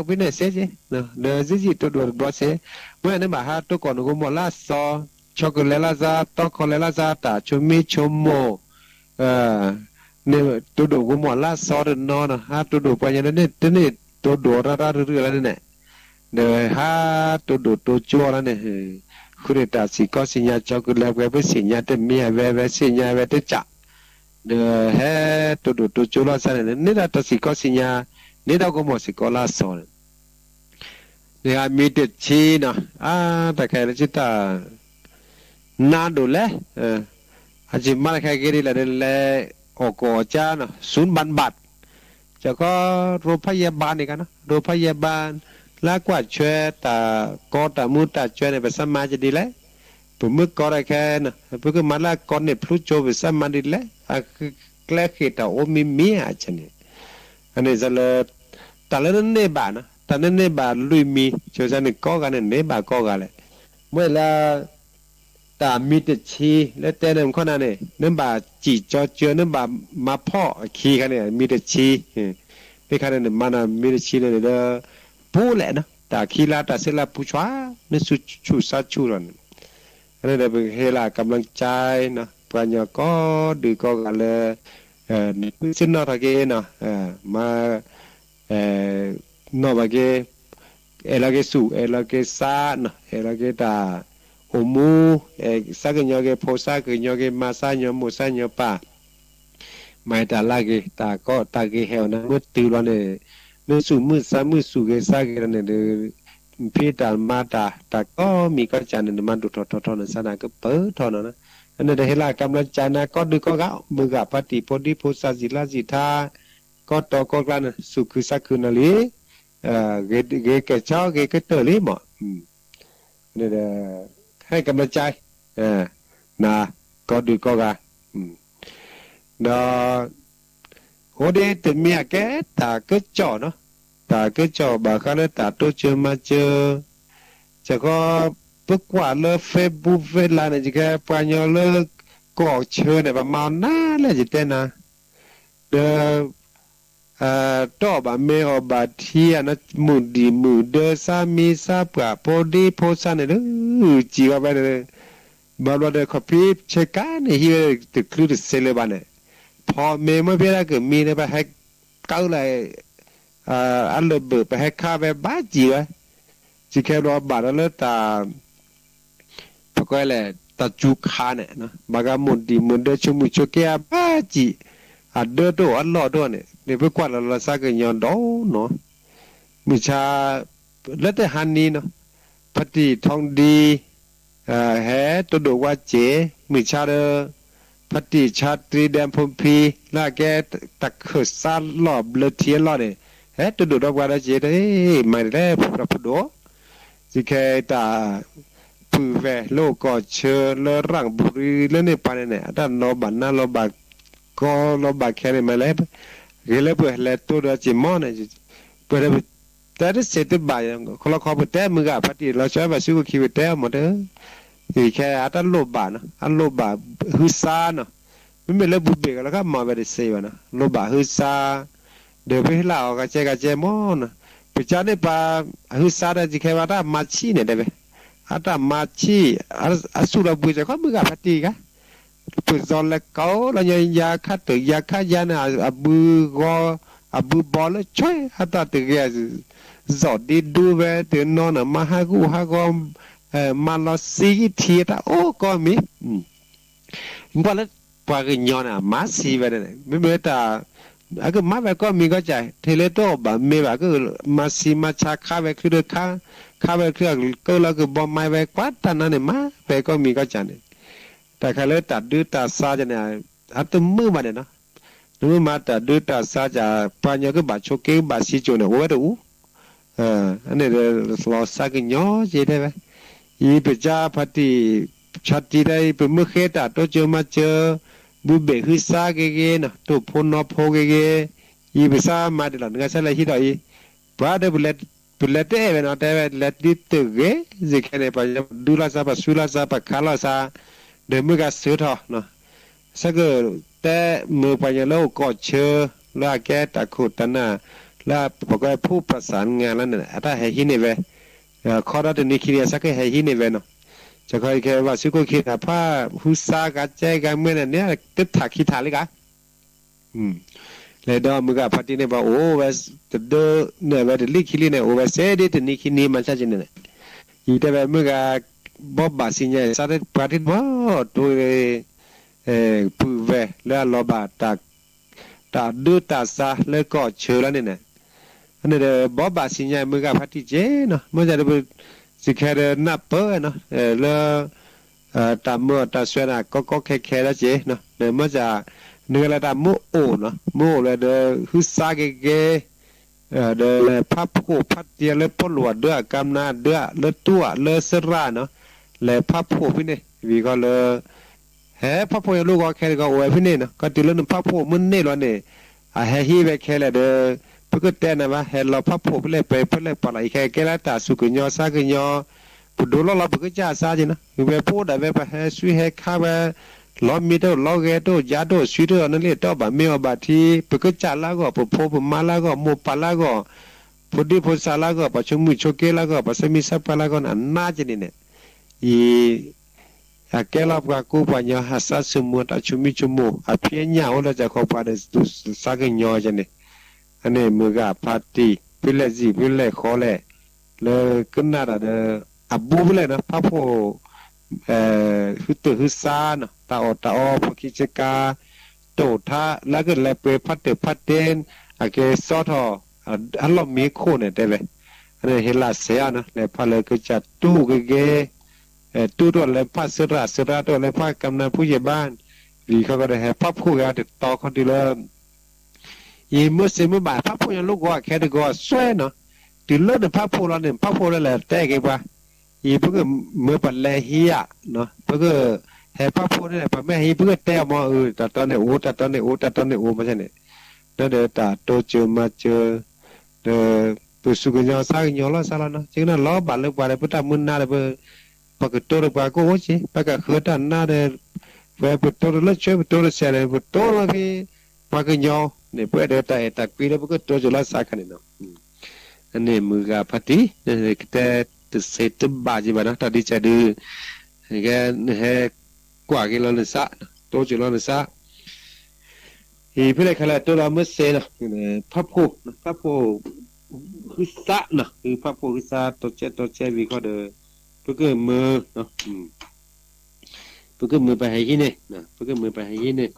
ကဖဲန့ၣ်စ့ၢ်ကီး, ဒီးစံၣ်စံၣ်တိၢ်ဒိၣ်တဘျီစ့ၢ်, မ့ၢ်န့ၣ်ဘၣ်ဟးတိၢ်ကိးနကိမိၢ်လၢအစီၤ, ဆီကလဲၤလၢအစီၤ, တီခီလဲၤလၢအစီၤ, တၢ်ဆိမိၣ်ဆိမိၣ် န့ၣ်တိၢ်ဒိၣ်ကိမိၢ်လၢအစီၤတနီၤနီၤ, ဟးတိၢ်ဒိၣ်ပှၤညီန့ၣ် တန့ၢ်တိၢ်ဒိၣ်ရၢ်ရၢ်ရုၢ်ရုၢ်လၢန့ၣ်န့ၣ်, ဒီးဟးတိၢ်ဒိၣ်တိၢ်ကၠိလၢန့ၣ်, ဃုန့ၣ်တၢ်စံၣ်ကီစံၣ်ညါ ဆီကလဲၤပှဲၤ ပသ့ၣ်ညါတမ့ၢ်အဝဲ ဝဲသ့ၣ်ညါဝဲတကး ဒီးဟဲတိၢ်ဒိၣ်တိၢ်ကၠိလီၤစၢ်န့ၣ် န့ၢ်ဒၣ်တၢ်စံၣ်ကီစံၣ်ညါ, န့ၢ်ဒၣ်ကိမိၢ်စ့ၢ်ကီးလၢအစီၤန့ၣ်, န့ၣ်အမံၤတဆံနီၤ, အါ တၢ်ခဲလၢာ်စံးတၢ် နါဒိၣ်လဲၣ်, အစံးမါတခါဂ့ၤဒ်လဲၣ်ဒီး လဲၤအီၣ်ကီၢ်အီၣ်ကၠါနီၤ စူၣ်ဘၣ်ဘၣ်, ကၠီၤခီ ရိဖးယဲၢ်ဘးန့ၣ်ကနီၤ ရိဖးယဲၢ်ဘး, လၢကွၢ်ဆွဲတၢ်ကီတၢ်မူတၢ်ဆွဲန့ၣ် ပစးမၤကဒ်လဲၣ်, ပမ့ၢ်ကီတၢ်ခဲနီၤ ပကမၤလၢအကီန့ၣ်ဖျိကၠိ ပစးမၤဒ်လဲၣ်, အကျဲဃ့ၢ်တၢ်အိၣ်မံၤမံၤဧါန့ၣ်, အန့ၣ်လၢ တၢ်လၢနန့ၢ်ဘၣ်နီၤ တၢ်နန့ၢ်ဘၣ်လွံၢ်မံၤ ဆိစါန့ၣ်ကိးဂၤန့ၣ် န့ၢ်ဘၣ်ကိးဂၤလဲၣ်, မ့ၢ်လၢ တၢ်မံၤတဆံ လၢတဲန့ၣ်မခီနၤန့ၣ် နဘၣ်စံၣ်ကၠီစၢၤ နဘၣ်မၤဖီၣ်အခံခါန့ၣ် မံၤတဆံ, မ့ၢ်ခါန့ၣ် နမၤနီၤမံၤတဆံန့ၣ်ဒီး ပူၤလဲၣ်နီၤ တၢ်ခံလါတၢ်ဆၢလါပူၤဆွါ နဆူၣ်ဆူၣ်ဆါဆူၣ်လီၤန့ၣ်, အန့ၣ်ဒီးပဟ့ၣ်လၢ กำลังใจ နီၤ ပှၤကညီကိးဒုးကိးဂၤလၢ နဃုသ့ၣ်နီၣ်ထီၣ်က့ၤနီၤ မၤ နီၣ်ဘၣ်က့ၤ အဲၣ်လီၤက့ၤဆူၣ် အဲၣ်လီၤက့ၤဆါနီၤ အဲၣ်လီၤက့ၤတၢ်အိၣ်မူ အဲၣ်ဆါကညီၤက့ၤဖိ ဆါကညီၤက့ၤမါ ဆါကညီၤမိၢ် ဆါကညီၤပၢ် မၤတၢ်လၢဂ့ၤ တၢ်ကီတၢ်ဂ့ၤဟဲအီၤန့ၣ် မ့ၢ်တုၤလီၤန့ၣ် မ့ၢ်ဆူၣ်မုၢ်ဆါမုၢ်ဆူၣ်ဂ့ၤဆါဂ့ၤလီၤန့ၣ်ဒီး ဖံးတၢ်မၤတၢ် တၢ်ကိးမံၤကိးစ့ၢ်န့ၣ် နမၤဒိၣ်ထီၣ်ထီထီၣ်န့ၣ် စါန့ၣ်ကပၢၢ်ထီၣ်နီၤ အန့ၣ်ဒီးဟ့ၣ်လၢ กำลังใจ နၤကိးဒုးကိးဂၤ မုၢ်ဂၤဖါတံၢ်ဖိဒံဖိသၣ်စံၣ်လါစံၣ်ထါ ကီတီၤကီကျါန့ၣ် သူၣ်ခုသးခုနီၤလံ ဂ့ၤကဲၣ်ဆိ ဂ့ၤကတၢၢ်လံမး န့ၣ်ဒီး ให้กำลังใจ နၤကိးဒုးကိးဂၤ ဒီး အိၣ်ဒ်တမံၤအကဲတၢ်ကစီၣ်နီၤ တၢ်ကစီၣ်ဘၣ်ဃးလၢတၢ်တိစၢၤမၤစၢၤ စ့ၢ်ကီး ပကွၢ်လၢ Facebook ဝဲလၢန့ၣ် ယကဲပှၤကညီလၢ ကီၢ်ဆၢန့ၣ် ပမၤအီၤနၤလၢယတဲနၤ ဒီး တီၢ်ဘၣ်မ့ၢ်အီၣ်ဘၣ်ထံအနီၤ မုၢ်ဒံၣ်မုၢ်ဒၢ ဆါမံၤဆါပှၢ် ဖိဒံဖိသၣ်န့ၣ်ဒီး စံၣ်ဝဲဖဲန့ၣ် ဘၣ်ဘျီဒီး ခီၣ်ဖံးဆဲးကါန့ၣ် ဟံးဝဲတချုးတစဲးလၢၤဘၣ်န့ၣ် ဖီမ့ၢ်မ့ၢ်ဖဲဒၣ်ကမံၤန့ၣ် ပဟဲကၢလၢ အလၢၢ်ဘၢၣ် ပဟဲခါဝဲဘၣ်စံၣ်ဝဲ စံၣ်ခဲဘျီဘၣ်ဒီးလၢတၢ် ပကွဲလဲၣ် တၢ်စူၤခါန့ၣ် ဘၣ်ဂၤမိၢ်ဒံၣ်မိၢ်ဒၢဆိမုၢ်ဆိကဲအဘၣ်စံၣ် အဒၢတအိၣ်အလီၢ်တအိၣ်န့ၣ် န့ၣ်ပကွၢ်လီၤလီၤစါကညီဒီးနီၤ မုၢ်ဆါ လၢတဟါနံၤနီၤ ဖါတံၢ်ထီဒံ ဟဲတဒိၣ်ဝါစ့ၢ် မုၢ်ဆါဒီး ဖါတံၢ်ဆါတံဒဲဖိ ဖံ လၢအကဲတၢ်ခၢၣ်စးလီၢ်ဘျၢထံအလီၢ်န့ၣ် ဟဲတဒိၣ်ဒီးပှၤဒီးစ့ၢ် မၤတလဲၣ် ဖိဒိၣ် စံၣ်ခဲတၢ် ပုၢ်ဝဲၢ်လၢအိၣ်ကီၢ်ဆၢလၢရၣ်ဘူရံလၢန့ၣ်ပှၤန့ၣ်န့ၣ် အတၢ်လီၤဘၣ်နါလီၤဘၣ်ကီလီၤဘၣ်ခဲန့ၣ်မးလဲၣ် ဂ့ၤလၢပှၤလဲၤတိဒီးစ့ၢ်မီၢ်န့ၣ် ပှၤဒီး တဲတစဲးတဘၣ် ခီလီခီပတဲမုၢ်ဂၤဖါတံၢ်လီၤဆီဘၣ်ဆူကခံပတဲအီၤမးတၢ် စံၣ်ခဲအတၢ်လိၣ်ဘၣ်နီၤ အလိၣ်ဘၣ်ဟုသါနီၤ မ့မ့ၢ်လၢပူၤဘ့ၣ်ကလီၤခါမၤဝဲတစဲးဘၣ်နီၤ လိၣ်ဘၣ်ဟုသါ ဒီးပဟ့ၣ်လၢအီၤကစဲကစဲမီၢ်နီၤ ပကါန့ၣ်ပှၤ အဟုသါဒီးစံၣ်ခဲဝဲတၢ်မၤဆံၣ်န့ၣ်တဲဝဲ အတၢ်မၤဆံၣ် အဆူၣ်လီၤဘှံးစ့ၢ်ကီးမုၢ်ဂၤဖါတံၢ်ဂၤ ပစီၤလဲၤကိးလီၤညီယါခါတၢၢ်ယါခါယါန့ၣ် အဘုဂီၤ အဘုဘီလၢဆွဲ အတၢ်တဂ့ၤ စီၣ်ဒ့ဒူဝဲတနီၤန့ၣ် မၤဟးဂူာ်ဟးဂီၤ မၤလီၤစံထံအတၢ်အိၣ်ကိးမံၤ ကွၢ်လၢပှၤကညီန့ၣ် အမၤဆံးဝဲန့ၣ် မ့မ့ၢ်တၢ် အကမၤဝဲကိးမံၤကိးစ့ၢ် ထဲလၢတအိၣ်ဘၣ်မ့ၢ်ဘၣ် ကမၤဆံးမၤဆါခါဝဲချုးဒီးခါ ခါဝဲချုးအကၢလီၤကဘီမၤဝဲ ကွၢ်တၢ်နါန့ၣ် မၤဝဲကိးမံၤကိးစ့ၢ်န့ၣ် တၢ်ခဲလၢတၢ်ဒုးတၢ်ဆါန့ၣ် အတမုာ်ဘၣ်န့ၣ်နီၤ နမ့ၢ်မၤတၢ်ဒုးတၢ်ဆါစ့ၢ် ပှၤကညီကဘၣ်ဆိးက့ဘၣ်စံကၠိန့ၣ် အိၣ်ဝဲတအူ အန့ၣ်ဒီးလီၤစါကညီက့တဲဝဲ အံၤပကါဖါတံၢ် ဆါတံၢ်ဒၣ်အံၤ ပမ့ၢ်ဃ့တၢ်တိစၢၤမၤစၢၤ ဘုဘ့ၣ်ဟုသါဂ့ၤဂ့ၤနီၤ တိၢ်ဖိနီၤဖိဂ့ၤဂ့ၤ အံၤပစါမၤဒ်လီၤ နကစၢ်လၢဟံးထီၣ်အံၤ ပှၤဒီး ပလဲၤတအဲၣ်ဝဲနီၤ တဲဝဲလဲၤဒ်တဂ့ၤ စံၣ်ခဲန့ၣ် ပှၤညီပဒုလီၤစါ ပှၤဆူလီၤစါ ပှၤခးလီၤစါ ဒီးမုၢ်ဂၤစၢထီၣ်နီၤ ဆၢကတဲမုာ်ပှၤကညီလၢအိၣ်ကီၢ်ဆၢ လၢအကဲတၢ်ခိၣ်တၢ်နၢ် လၢပှၤကဲဖိပၢ်စၢ်ငါလၢန့ၣ် အတၢ်ဟဲဟံးန့ၢ်ဝဲ, ခီဒီတနံၤခံနံၤအဆၢကဟဲဟံးန့ၢ်ဝဲနီၤ. ကခီခဲဘၣ်ဆူခိၣ်ခံန့ၣ် ဖးဟူစါဂၤကဲဂၤမဲာ်န့ၣ်န့ၣ် တထးခံထးလံဂၤ လဲၤဒီးမုၢ်ဂၤဖါတံၢ်န့ၣ် ပှၤအိၣ်ဝဲတဒၢန့ၣ် အဝဲတလံၣ်ခံလံၣ်န့ၣ် အိၣ်ဝဲစဲဒ်တနံၤခံနံၤမၤဆါက့န့ၣ်န့ၣ်, ယတဲဝဲမုၢ်ဂၤ ဘီဘၣ်စံညါ စးထီၣ်ပှၤတံၢ်မီၢ်တိၢ် ပုၢ်ဝဲၢ်လၢအလီၤဘၣ် တၢ်ဒုးတၢ်စါလၢကီၢ်ဆၢလီၤန့ၣ်န့ၣ်, အန့ၣ်ဒီး ဘီဘၣ်စံညါမုၢ်ဂၤဖါတံၢ်က့နီၤ မ့ၢ်ဒ်ဒီး စံးခဲဒီးနၢ်ပၢၢ်နီၤ လၢ တၢ်မၤအီၣ်တၢ်ဆှဲန့ၣ် ကီကီခဲခဲဒၣ်က့နီၤ ဒီးမ့ၢ်စ့ၢ် နဂၤလၢတၢ်မ့ၢ်အိၣ်နီၤ မ့ၢ်အိၣ်လၢဒီး ဟုသါက့က့ ဒီးလဲၤဖးဖှိၣ်ဖးတံၢ်လၢပီၣ်လိာ်အဒၢး အကါမနါအဒၢးလၢတူၢ်လၢစရၣ်နီၤ လဲၤဖးဖှိၣ်ဖဲန့ၣ် ဝံၤဃီလၢ ဟဲဖးဖှိၣ်ညါလိၣ်ဂီၤခဲတဂီၤအိၣ်ဝဲဖဲန့ၣ်နီၤ ခီတုၤလၢနဖးဖှိၣ်မုၢ်န့ၢ်လီၤန့ၣ် အဟဲဟံးဝဲခဲလၢာ်ဒီး ပကတဲနၤဘၣ် ဟဲလီၤဖးဖှိၣ်ဖဲလဲၣ် ပဖဲလဲၣ်ပှၤလီၤ အံၤခဲကဲလၢတၢ်စူၢ်ကညီၤစါကညီၤ ပဒိးလီၤလီၤပကစၢ်အစါက့နီၤ ဝဲပအိၣ်ဒၣ်ဝဲပဟဲဆှံဟဲခါဝဲ လီၤမံတအိၣ်လီၤဂဲၤတအိၣ် ယါတအိၣ် ဆှံတအိၣ် နလ့ၣ်တအိၣ်ဘၣ်မ့ၢ်အီၣ်ဘၣ်ထံ ပကစၢ်လၢအဂီၢ် ပဖိပမါလၢအဂီၢ် မိၢ်ပၢ်လၢအဂီၢ် ဖိဒံဖိသၣ်လၢအဂီၢ် ပှၤဆိမိၣ်ဆိက့လၢအဂီၢ် ပှၤဆၢမံဆၢပှၤလၢအဂီၢ်န့ၣ် အနါက့န့ၣ်န့ၣ် အံၤ အကဲလီၤပှၤကူပှၤညီ အစါဆိမိၣ် တၢ်ဆိမိၣ်ဆိကမိၣ် အဖံးအညၣ်အိၣ်လၢတၢ်ခီပှၤဒီး စူၢ်စါကညီၤကန့ၣ် အန့ၣ်မုၢ်ဂၤဖါတံၢ် ဖဲလဲၣ်စံၣ်ဖဲလဲၣ်ဃီလဲၣ် လၢကနၣ်တၢ်ဒီး အဘူးဖဲလဲၣ်နီၤ ဖးဖှိၣ် ဟုတဟုသါနီၤ တၢ်အီၣ်တၢ်အီ ဖိခံဆ့ကၤ တိၢ်ထါ လၢကလဲၤပှ့ၤဖးတၢၢ်ဖးတ့ အကဲစီထီၣ် အလီၢ်မံခိၣ်န့ၣ်တဲဝဲ အန့ၣ်ဟ့ၣ်လီၤစဲးအါနီၤ လဲၤဖးလၢကစၢ်တူၢ်က့ၤက့ၤ တူၢ်တအိၣ်လၢဖးစရၣ် စရၣ်တအိၣ်လၢဖးကမျၢၢ်ဖုယဘၣ် လံၤခီကီဒီး ဟဲဖးဖှိၣ်ဂ့ၤတတီၤခီတုၤလၢ ယမ့ၢ်စ့ၢ်မ့ၢ်ဘၣ်ဖးဖှိၣ်ညါလိၣ်ဂီၤခဲတဂီၤစွဲနီၤ တုၤလၢနဖးဖှိၣ်လီၤန့ၣ် ဖးဖှိၣ်လၢလဲၤတဲက့ၤပှၤ ယပကမၢပှၤလဲၤဟံးယၤ ပကဟဲဖးဖှိၣ်န့ၣ် ပှၤမ့ၢ်ဟံး ပကတဲအီၤမ့ၢ် တၢ်တီန့ၣ်အိၣ် တၢ်တီန့ၣ်အိၣ် တၢ်တီန့ၣ်အိၣ်မ့ၢ်န့ၣ် ဒီးတၢ်တိစၢၤမၤစၢၤ ဒီး ပစူၢ်ကညီၤစါကညီၤလီၤစါလီၤနီၤ ကနၣ်လီၤဘၣ်လၢပှၤဒီး ပတၢ်မုၢ်နၤဒီး ပ ပှၤကတိၤဒီးပှၤကအိၣ်က့ ပကဃၢတၢ်နါဒီး ပှၤပတိၤဒီးလၢဆၢ ပတိၤဒီးဆဲးဒီး ပတိၤလီၤဖဲ ပှၤကညီန့ၣ် ပအဲၣ်ဒိးတၢ်အဲၣ်တၢ်ကွံလၢပကတိၤစၢၤလီၤစါခါန့ၣ်နီၤ အန့ၣ်မုၢ်ဂၤဖါတံၢ် ကတဲတသ့တဘၣ်က့ဘၣ်နီၤ တၢ်ဒ်ကဲဒုး ကဟဲကွၢ်က့ၤလီၤနစး တိစၢၤလီၤနစး အံၤဖဲလဲၣ်ခါလဲၣ် တိဒီးမ့ၢ်စ့ၢ်နီၤ ဖးဖှိၣ် ဖးဖှိၣ် ဟုသးနီၤ ဖးဖှိၣ်ဟုသး တီကဲတီကဲဝံၤခီဒီး ပကမၢ ပကမၢပဟဲဟံးန့ၣ် ပကမၢပဟဲဟံးန့ၣ်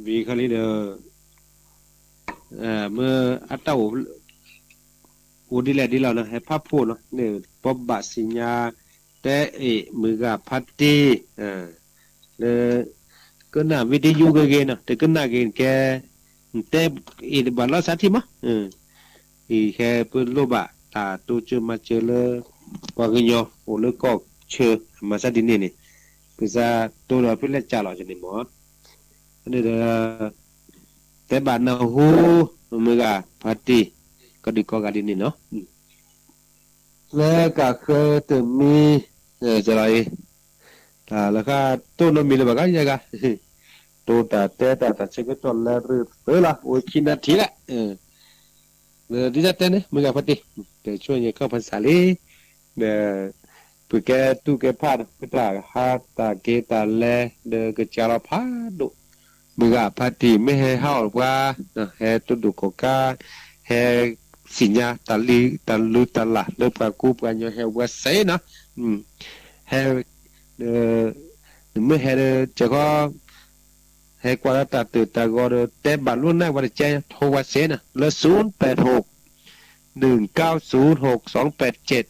ဝံၤခီလံဒီး မ့ၢ်အတၢ်အိၣ် အိၣ်ဒ်လဲၣ်ဒ်လဲၣ်နီၤ ဟဲဖးဖှိၣ်နီၤ န့ၣ် ဘီဘၣ်စံညါ တဲအ့ၣ်မုၢ်ဂၤဖါတံၢ် လၢ ကနၣ်ဝံတယိကဂ့ၤနီၤ တကနၣ်ဂ့ၤကဲ တဲအ့ၣ်တဘၣ်လီၤစးထံမး အံၤဟဲပလိၣ်ဘၣ်တၢ်တိစၢၤမၤစၢၤလၢ ပှၤကညီအိၣ်လၢကီၢ်ဆၢ အမၤစၢၤဒ်န့ၣ်န့ၣ် ကစၢ်တိဒီးဖဲလဲၣ်ကၢ်လီၤန့ၣ်မး န့ၣ်ဒီး တဲဘၣ်နၢ်ဟူ မုၢ်ဂၤဖါတံၢ် ကဒုးကိးဂၤဒ်န့ၣ်နီၤ လၢကဃၢတမံၤ ကလီၤအံၤ တၢ်လၢဃၢတိၢ်နီတမံၤလၢၤဘၣ်ကယဲၢ်ဂၤ တိၢ်တၢ်တဲတၢ်တၢ်ဆၢကတီၢ်လၢရ့ၣ်သၢလီၤ အိၣ်ခံနၣ်ထံၣ်လၢ လၢဒ်တၢ်တဲန့ၣ် မုၢ်ဂၤဖါတံၢ် တဆူညါခီၣ်ဖးစးလံ ဒီး ပကဲတူၢ်ကဲဖးဒီး ပတၢ်ဟးတၢ်က့ၤတၢ်လဲၤ ဒီးကစၢ်လီၤဖးဒိၣ် မုၢ်ဂၤဖါတံၢ်မ့ၢ်ဟဲဟးအီၣ်ပှၤ ဟဲတိၢ်ဒိၣ်ကီၢ်ကါ ဟဲသ့ၣ်ညါတၢ်လံ တၢ်လုၢ်တၢ်လၢ်လၢပှၤကူပှၤကညီဟဲဝဲစ့ၢ်နီၤ ဟဲ နမ့ၢ်ဟဲဒီး ကဲခီ ဟဲကွၢ်လၢတၢ်တၢၢ်တၢ်ဂီၤဒီး တဲဘၣ်လိာ်နၢ်ဝဲတကဲ ထိဝဲစ့ၢ်နီၤ လၢ ศูนย์แปดหก หนึ่งเก้าศูนย์ หกสองแปดเจ็ด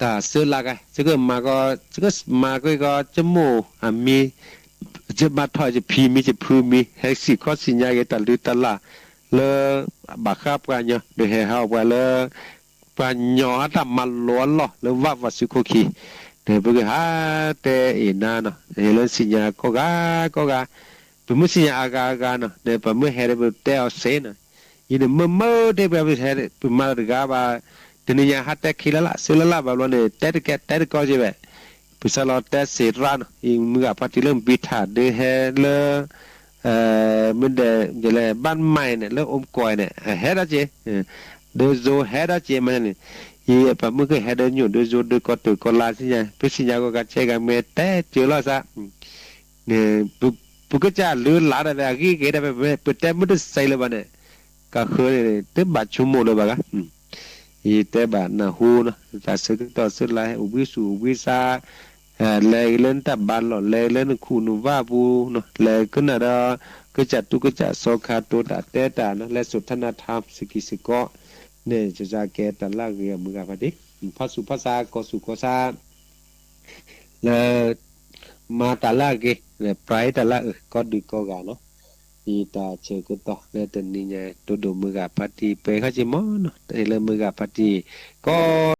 တၢ်စၢလၢက စကမၤကီ စကမၤကီ ကမိၣ်အမံၤ ယဘၣ်ထီၣ်ယဖံးမံၤယဖုမံၤ ဟဲစံၣ်ခီစံၣ်ညါက့ၤ တၢ်လုၢ်တၢ်လၢ် လၢ ဘၣ်ဃးပှၤကညီ ဒီးဟဲဟးအီၣ်ပှၤလၢ ပှၤကညီအတၢ်မၤလိာ်အလီၢ် လၢဝၣ်ဝၣ်ဆူခိၣ်ခံ ဒီးပကဟးတဲအ့ၣ်နၤနီၤ ဟဲလၢစံၣ်ညါကိးဂၤကိးဂၤ ပမ့ၢ်စံၣ်ညါအဂၤအဂၤနီၤ ဒီးပမ့ၢ်ဟဲဒီးပတဲအီၤစ့ၢ်နီၤ ယံၤန့ၣ်မ့ၢ်မ့ၢ်တဲပှၤပဟဲ ပမၤတဂၤဘၣ် တနံၤညါဟးတဲခံလၢ်လၢ် စၢလၢ်လၢ်ဘၣ်ဘျီန့ၣ် တဲတကဲတဲတကီက့ဝဲ ပစးလီၤတဲစ့ၢ်ရၣ်နီၤ အံၤမုၢ်ဂၤဖါတံၢ်လၢဘံထၣ်ဒုးဟဲလၢ မ့ၢ်ဒ်လဲၣ် ဘၣ်မၤအံၤန့ၣ် လၢအိၣ်ကီၢ်အံၤန့ၣ် ဟဲဒၣ်က့ၤ ဒုးဇိဟဲဒၣ်က့ၤမးန့ၣ် ယပာ်မုၢ်ကဟဲဒၣ်ညိၣ်ဒုးဇိဒုးကီၢ်တုၤကီၢ်လါ သ့ၣ်ညါ ပသ့ၣ်ညါကီးကဆဲးကမဲတဲစၢၤလီၤစး န့ၣ် ပကစၢ်လုၢ်လၢ်ဒၣ်ဝဲအဂ့ၢ်က့ၤဒၣ်ဝဲ ပတဲမုၢ်တစဲးလၢၤဘၣ်န့ၣ် ကဃၢန့ၣ် တဘၣ်ဆိကမိၣ်လၢၤဘၣ်ဂၤ ယတဲဘၣ်နၢ်ဟူနီၤ တၢ်ဆၢကတီၢ်ဆၢလၢဟဲအိၣ်ဘှံးစူၣ်အိၣ်ဘှံးဆါ လဲၤလၢနတၢ်ဘါလီၢ် လဲၤလၢနခူၣ်နူာ်ဘၣ်ပူၤနီၤ လဲၤကနၣ်ဒီး ကစၢ်တူၢ်ကစၢ်စီၤခါတိၤတၢ်တဲတၢ်နီၤ လဲၤစိာ်ထါနါထါစကံးစကီး န့ၣ် ကစၢ်ကဲတၢ်လၢအဂ့ၤအမုၢ်ဂၤဖါတံၢ် ဖီၣ်ဆူၣ်ဖီၣ်ဆါကီၢ်ဆူၣ်ကီၢ်ဆါ လၢ မၤတၢ်လၢအဂ့ၤ ပြးတၢ်လၢအအၢၣ် ကီၢ်ဒုးကီၢ်ဂၤနီၤ ယတၢ်ဆၢကတီၢ်လၢတနံၤညါ တိဒိၣ်မုၢ်ဂၤဖါတံၢ် ပှဲၤခီၣ်စ့မီၤနီၤ တၢ်ဟ့ၣ်လၢမုၢ်ဂၤဖါတံၢ် ကီၢ်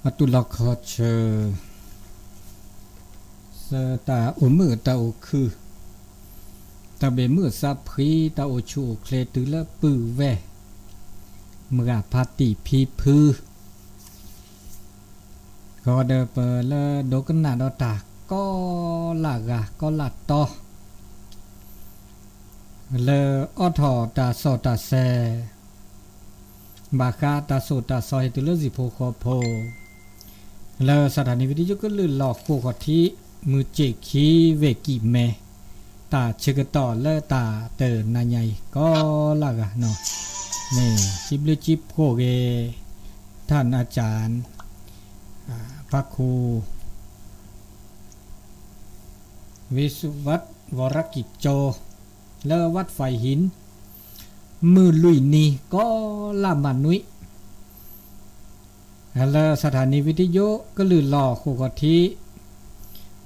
အတူၢ်လိာ်ခီၣ်ဆၢ လၢတၢ်အိၣ်မုာ်တၢ်အိၣ်ခုၣ်, တၢ်ဘၣ်မုာ်သးဖှံ, တၢ်အိၣ်ဆူၣ်အိၣ်ချ့တုၤလၢပုၢ်ဝဲၢ်, မုၢ်ဂၤဖါတံၢ်ဖံဖု, ကီးဒီးပလၢဒိကနၣ်ဒီးတၢ်ကီလၢ်ဂၤကီလၢ်တီ လၢအိးထီၣ်တၢ်စီၣ်တၢ်ဆဲး ဘၣ်ဃးတၢ်သိၣ်တၢ်သီဟဲတုၤလၢဟံၣ်ဖိဃီဖိ, လၢစထၣ်နံၣ်ဝံၤတယိကလုၢ်လီၢ်ဃိးခီၣ်ထံး မုၢ်စ့ၣ်ခံဝ့ၢ်ကံၢ်မဲ, တၢ်ဆၢကတီၢ်လၢတၢ်တနၤညါအံၤ ကီလၢ်ဂၤနီၤ, မ့ၢ်စံးဘျုးစံးဖှိၣ်ဂ့ၤ ထၢၣ်နအစၣ် ဖးခူ ဝံသုဝတ် ဝီၤရကံၣ်ကၠိ လၢဝးဖးဟံၣ် မုၢ်လွံၢ်နံၤ ကီလၢ်မးနွံ, လၢစထၣ်နံၣ်ဝံၤတယိကလုၢ်လီၢ်ဃိးခီၣ်ထံး,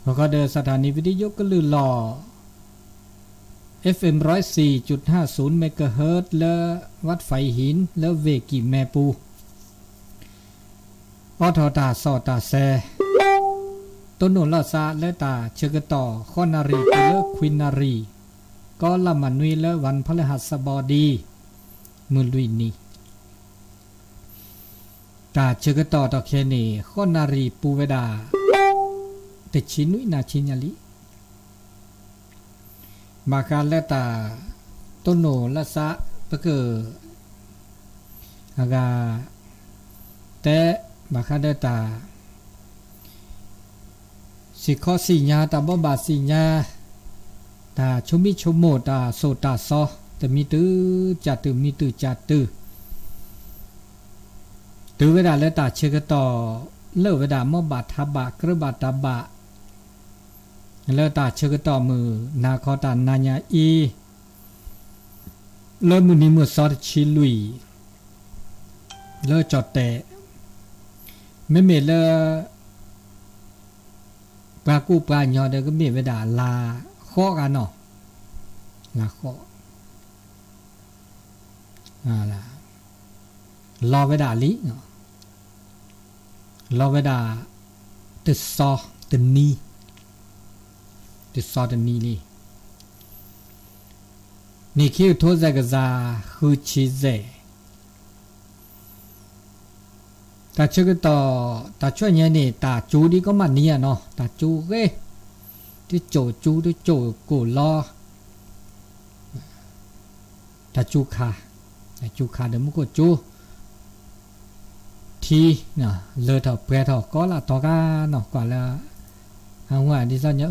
ဂီၤခီဒီးစထၣ်နံၣ်ဝံၤတယိကလုၢ်လီၢ် FM ร้อยสี่จุดห้าศูนย์ megahertz လၢဝးဖးဟံၣ် လၢဝ့ၢ်ကံၢ်မဲပူၤ အိးထီၣ်တၢ်စီၣ်တၢ်ဆဲး တိၢ်နီၣ်လိာ်သးလၢတၢ်ဆၢကတီၢ် ဃိးနၣ်ရံၣ်တုၤလၢခွံနၣ်ရံၣ် ကီလၢ်မးနွံလၢဝးဖးလၢဟးစဘီဒံ မုၢ်လွံၢ်နံၤ, တၢ်ဆၢကတီၢ်တခဲန့ၣ် ဃိးနၣ်ရံၣ်ပူၤဝဲဒၣ် တဆံနွံနၣ်ရံၣ်ညါလံ. ဘၣ်ဃးလၢတၢ်တိၢ်နီၣ်လိာ်သး ပက အဂၤ တဲ ဘၣ်ဃးဒီးတၢ် စံၣ်ခီစံၣ်ညါ တၢ်ဘိးဘၣ်သ့ၣ်ညါ တၢ်ဆိမိၣ်ဆိကမိၣ် တၢ်သိၣ်တၢ်သီ တမံၤတုၤကၢ်တုၤ မံၤတုၤကၢ်တုၤ တုၤဝဲဒၣ်လၢတၢ်ဆၢကတီၢ် လၢာ်ဝဲဒၣ် မ်ဘၣ်ထးဘၣ် ကြၢးဘၣ်တၢ်ဘၣ် လၢတၢ်ဆၢကတီၢ်မုၢ်နၤခီတၢ်နၤညါအံၤ လၢမုၢ်နံၤမုၢ်သီတဆံလွံၢ် လၢကၠီၣ်တဲာ် မ့မ့ၢ်လၢ ပှၤကူၣ်ပှၤညီဒီးကမ့ၢ်ဝဲဒၣ်လါဃိးဂၤနီၤ, လါဃိး လီၤဝဲဒၣ်လံ, လီၤဝဲဒၣ် တစီၤတနံၤ, တစီၤတနံၤလံ. နံၣ်ခံကထိသဲးကစၢ် ဃုဆံသဲး တၢ်ဆၢကတီၢ် တၢ်ဆူညါန့ၣ် တၢ်စူၤဒံးကီးမးနံၤဧါနီၤ, တၢ်စူၤဂ့ၤ, တစိၢ်စူၤ တစိၢ်ကိၢ်လီၤ, တၢ်စူၤခး, တၢ်စူၤခးဒီးမူခိၣ်စူၤ ထံ လၢထီၣ်ပှဲၤထီၣ် ကီလၢ်တီၤကါနီၤ ကွၢ်လၢ အဝဲဒ်သိးညါအၢ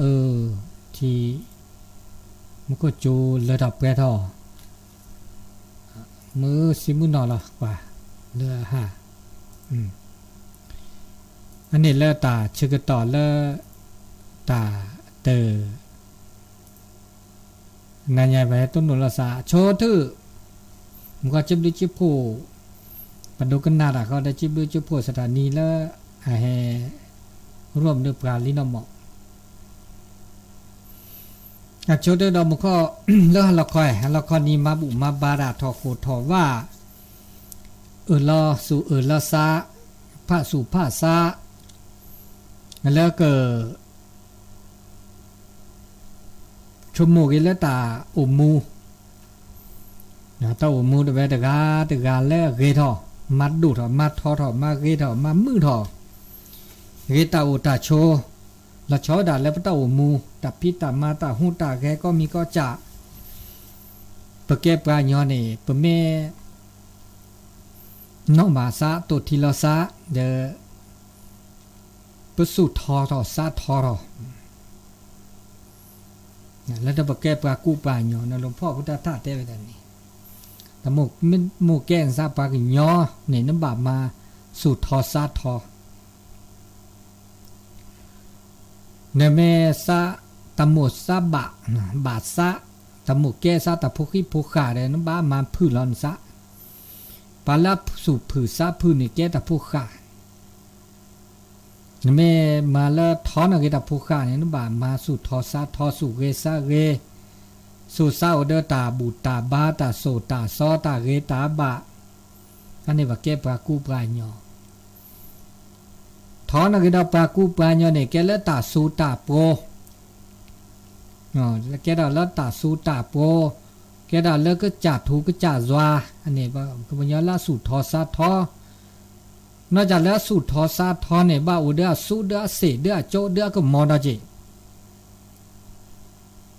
ထံ မူခိၣ်စူၤလၢထီၣ်ပှဲၤထီၣ် မုၢ်ဆံမုၢ်နီၤလီၤ ကွၢ်လၢဟါ, အန့ၣ်လၢတၢ်ဆၢကတီၢ်လၢ တၢ်တ နၤညါပဟဲတိၢ်နီၣ်လိာ်သး ဆိထု, မုၢ်ခီၣ်စံးဘျုးစံးဖှိၣ်, ပဒိကနၣ်တၢ်ဃီဒီးစံးဘျုးစံးဖှိၣ် စထၣ်နံၣ်လၢ အဟဲ ရိၣ်မုၢ်ဒုးပှၤလံနီၤမး. အဆိကတၢၢ်ဒီးမုၢ်ခီၣ် လၢဟါလီၤခီ ဟါလီၤခီနံၤ မၤဘူၣ်မၤဘါတၢ် ထီၣ်ဃိၣ်ထီၣ်ဝၣ်, အၢၣ်လီၤသူၣ်အၢၣ်လီၤသး, ဖးသူၣ်ဖးသး, လၢက ဆိကမိၣ်က့ၤလၢတၢ်အိၣ်မူ, တၢ်အိၣ်မူတဝဲတဂၤတဂၤလၢအဂ့ၤထီၣ်, မၤဒိၣ်ထီၣ်, မၤထီထီၣ်, မၤဂ့ၤထီၣ်, မၤမုာ်ထီၣ်, ဂ့ၤတၢ်အိၣ်တၢ်ဆိး, လီၤဆီဝဲဒၣ်လၢပတၢ်အိၣ်မူ, တၢ်ဖံးတၢ်မၤ, တၢ်ဟူးတၢ်ဂဲၤ, ကိးမံၤကိးစၢ်, ပကဲပှၤကညီန့ၣ် ပမ့ၢ် နီၣ်ဘၣ်သး တိၢ်ထံလီၤသး ဒီး ပသူၣ်ထီထီၣ်သးထီထီၣ်, လၢတၢ်ပကဲပှၤကူပှၤကညီ နလီၤဖီၣ်ဖုတၢ်ထၣ်တဲဝဲဒၣ်န့ၣ်, တၢ်မိၣ်ကဲနသးပှၤကညီန့ၣ် နဘၣ်မၤသူၣ်ထီသးထီ နမ့ၢ်သး တၢ်မိၣ်သးဘၣ်, ဘၣ်သး, တၢ်မိၣ်ကဲသးတၢ်ဖိဃံဖိဃာ်ဒီး နဘၣ်မၤဖုၣ်လီၤနသး, ပှၤလၢသူၣ်ဖုၣ်သးဖုၣ်န့ၣ် ကဲတၢ်ဖိဃာ်, နမ့ၢ်မၤလၢထီနဂ့ၤတၢ်ဖိဃာ်န့ၣ် နဘၣ်မၤသူၣ်ထီသးထီ သူၣ်ဂ့ၤသးဂ့ၤ, သူၣ်သးအိၣ်ဒီးတၢ်ဘူၣ်တၢ်ဘါ တၢ်သိၣ်တၢ်သီ တၢ်ဂ့ၤတၢ်ဘၣ်, အန့ၣ်ပကဲပှၤကူပှၤကညီ ထီနဂ့ၤဒီးပှၤကူပှၤကညီန့ၣ် ကဲလၢတၢ်စိတၢ်ပီၤ, ကဲထီၣ်လၢတၢ်စူၤတၢ်ပျီ, ကဲထီၣ်လၢကစၢ်ထူကစၢ်ယွၤ, န့ၣ် ကညီလၢအဆူၣ်ထီၣ်စးထီ, နီၢ်ကီၢ်လၢအဆူၣ်ထီၣ်စးထီန့ၣ် ဘၣ်အိၣ်ဒီးအစူဒီးအစ့ၣ်ဒီးအကၠိဒီးအကမီၤဒီးက့ၤ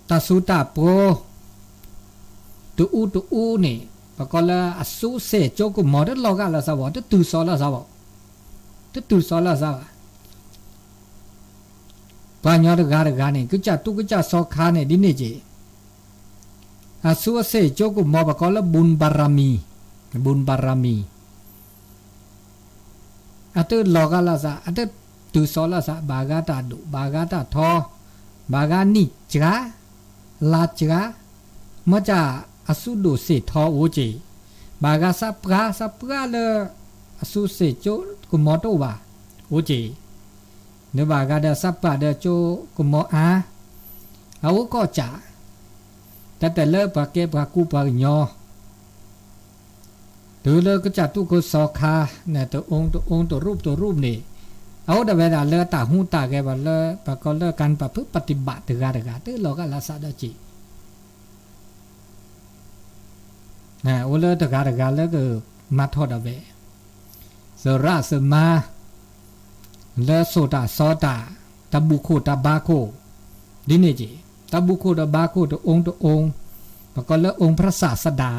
တၢ်စူၤတၢ်ပျီ တအူတအူန့ၣ် ပကိးလၢအစူအစ့ၣ်ကၠိကမီၤ တလီၤဂာ်လၢစးဘၣ်, တတုၤစီၤလၢစးဘၣ်, တတုၤစီၤလၢစးဘၣ်. ပှၤကညီတဂၤတဂၤန့ၣ် ကစၢ်တူၢ်ကစၢ်စီၤခါန့ၣ် ဒ်န့ၣ်က့ၤ အစူအစ့ၣ်ကၠိကမီၤ ပကိးလၢ ဘူၣ်ဘၣ်ရမံၤ, ဘူၣ်ဘၣ်ရမံၤ အတလီၤဂာ်လၢစး, အတတုၤစီၤလၢစး, ဘၣ်ဂၤတၢ်ဒိၣ်, ဘၣ်ဂၤတၢ်ထီ, ဘၣ်ဂၤနံၣ်စှၤ, လါစှၤ, မ့ၢ်ကၢ်အစူဒိၣ်စ့ၣ်ထီအိၣ်က့ၤ, ဘၣ်ဂၤစးပှၢ်, စးပှၢ်လၢ အစူစ့ၣ်ကၠိကမီၤတအိၣ်ဘၣ်, အိၣ်က့ၤ, ဒီးဘၣ်ဂၤဒီးစးပှၢ်ဒီးကၠိကမီၤအါ, အအိၣ်ကီၢ်ကၠး, တၢ်တဲလၢပှၤကဲပှၤကူပှၤကညီ တုၤလၢကစၢ်တူၢ်ကစီၤခါန့ၣ် တအူတအူ တရူၢ်တရူၢ်န့ၣ်, အအိၣ်ဒၣ်ဝဲဒၣ်လၢတၢ်ဟူးတၢ်ဂဲၤဘၣ်လၢ ပှၤကိးလၢ การประพฤติปฏิบัติ တဂၤတဂၤ တလီၤဂာ်လၢစးဒီးက့ၤ, အိၣ်လၢတဂၤတဂၤလၢကမၤထီၣ်ဒၣ်ဝဲ သရၣ်သမါ လၢစိာ်တၢ်စီတၢ်, တၢ်ဘူၣ်ခိၣ်တၢ်ဘါခိၣ်, ဒ်န့ၣ်က့ၤ, တၢ်ဘူၣ်ခိၣ်တၢ်ဘါခိၣ်တအူတအူ, ပှၤကိးလၢ องค์พระศาสดา,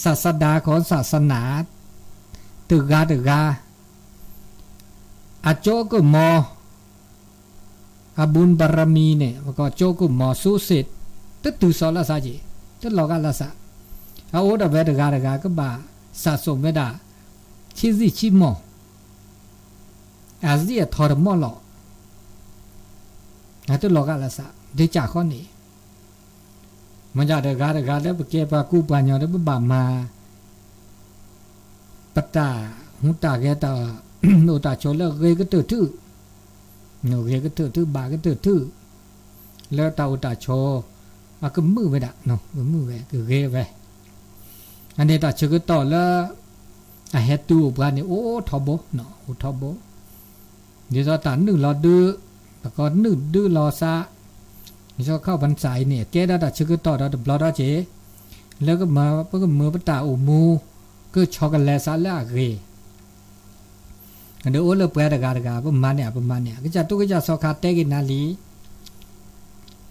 ศาสดาของศาสนา တဂၤတဂၤ, အကၠိကမီၤ အဘူၣ်ဘၣ်ရမံၤန့ၣ် ပှၤကိးကၠိကမီၤစူစ့ၣ်, တတုၤစီၤလၢစးက့ၤ, တလီၤဂာ်လၢစး, အအိၣ်ဒၣ်ဝဲတဂၤတဂၤ ကဘၣ်စးစိၤဝဲဒၣ် ဆံးစံၣ်ဆံးမီၢ်, အစံၣ်အထီတမီၢ်လီၤ, အတလီၤဂာ်လၢစး, ဒ်ကၢ်ဃီန့ၣ် မ့ၢ်ဒၣ်တဂၤတဂၤလၢပကဲပှၤကူပှၤကညီဒီး ပဘၣ်မၤ ပတၢ်ဟူးတၢ်ဂဲၤတၢ် အိၣ်တၢ်ဆိးလၢဂ့ၤကတၢၢ်ထူၣ်, ဂ့ၤကတၢၢ်ထူၣ် ဘၣ်ကတၢၢ်ထူၣ်, လၢတၢ်အိၣ်တၢ်ဆိး အကမုာ်ဝဲဒၣ်, ကမုာ်ဝဲ ကဂ့ၤဝဲ, အန့ၣ်တၢ်ဆၢကတီၢ်လၢ အဟဲတုၤအိၣ်ပှၤန့ၣ် အိၣ်ထီဘိ, အိၣ်ထီဘိ ဒ်သိးတၢ်နုာ်လီၤဒုး, ပကိးနုာ်ဒုးလီၤစး, ဒ်သိးခီၣ်ပနစၢ်အံၤန့ၣ် အကဲဒၣ်တၢ်ဆၢကတီၢ်ဒီးတဘျီဒီးက့ၤ, လၢကမၤ ပကမၤပတၢ်အိၣ်မူ, ကဆီကလဲၤစးလၢအဂ့ၤ, ဒီးအိၣ်လၢပှၤတဂၤတဂၤ ပမၤန့ၢ် ပမၤန့ၢ်, ကစၢ်တူၢ်ကစၢ်စီၤခါတဲက့ၤနၤလံ,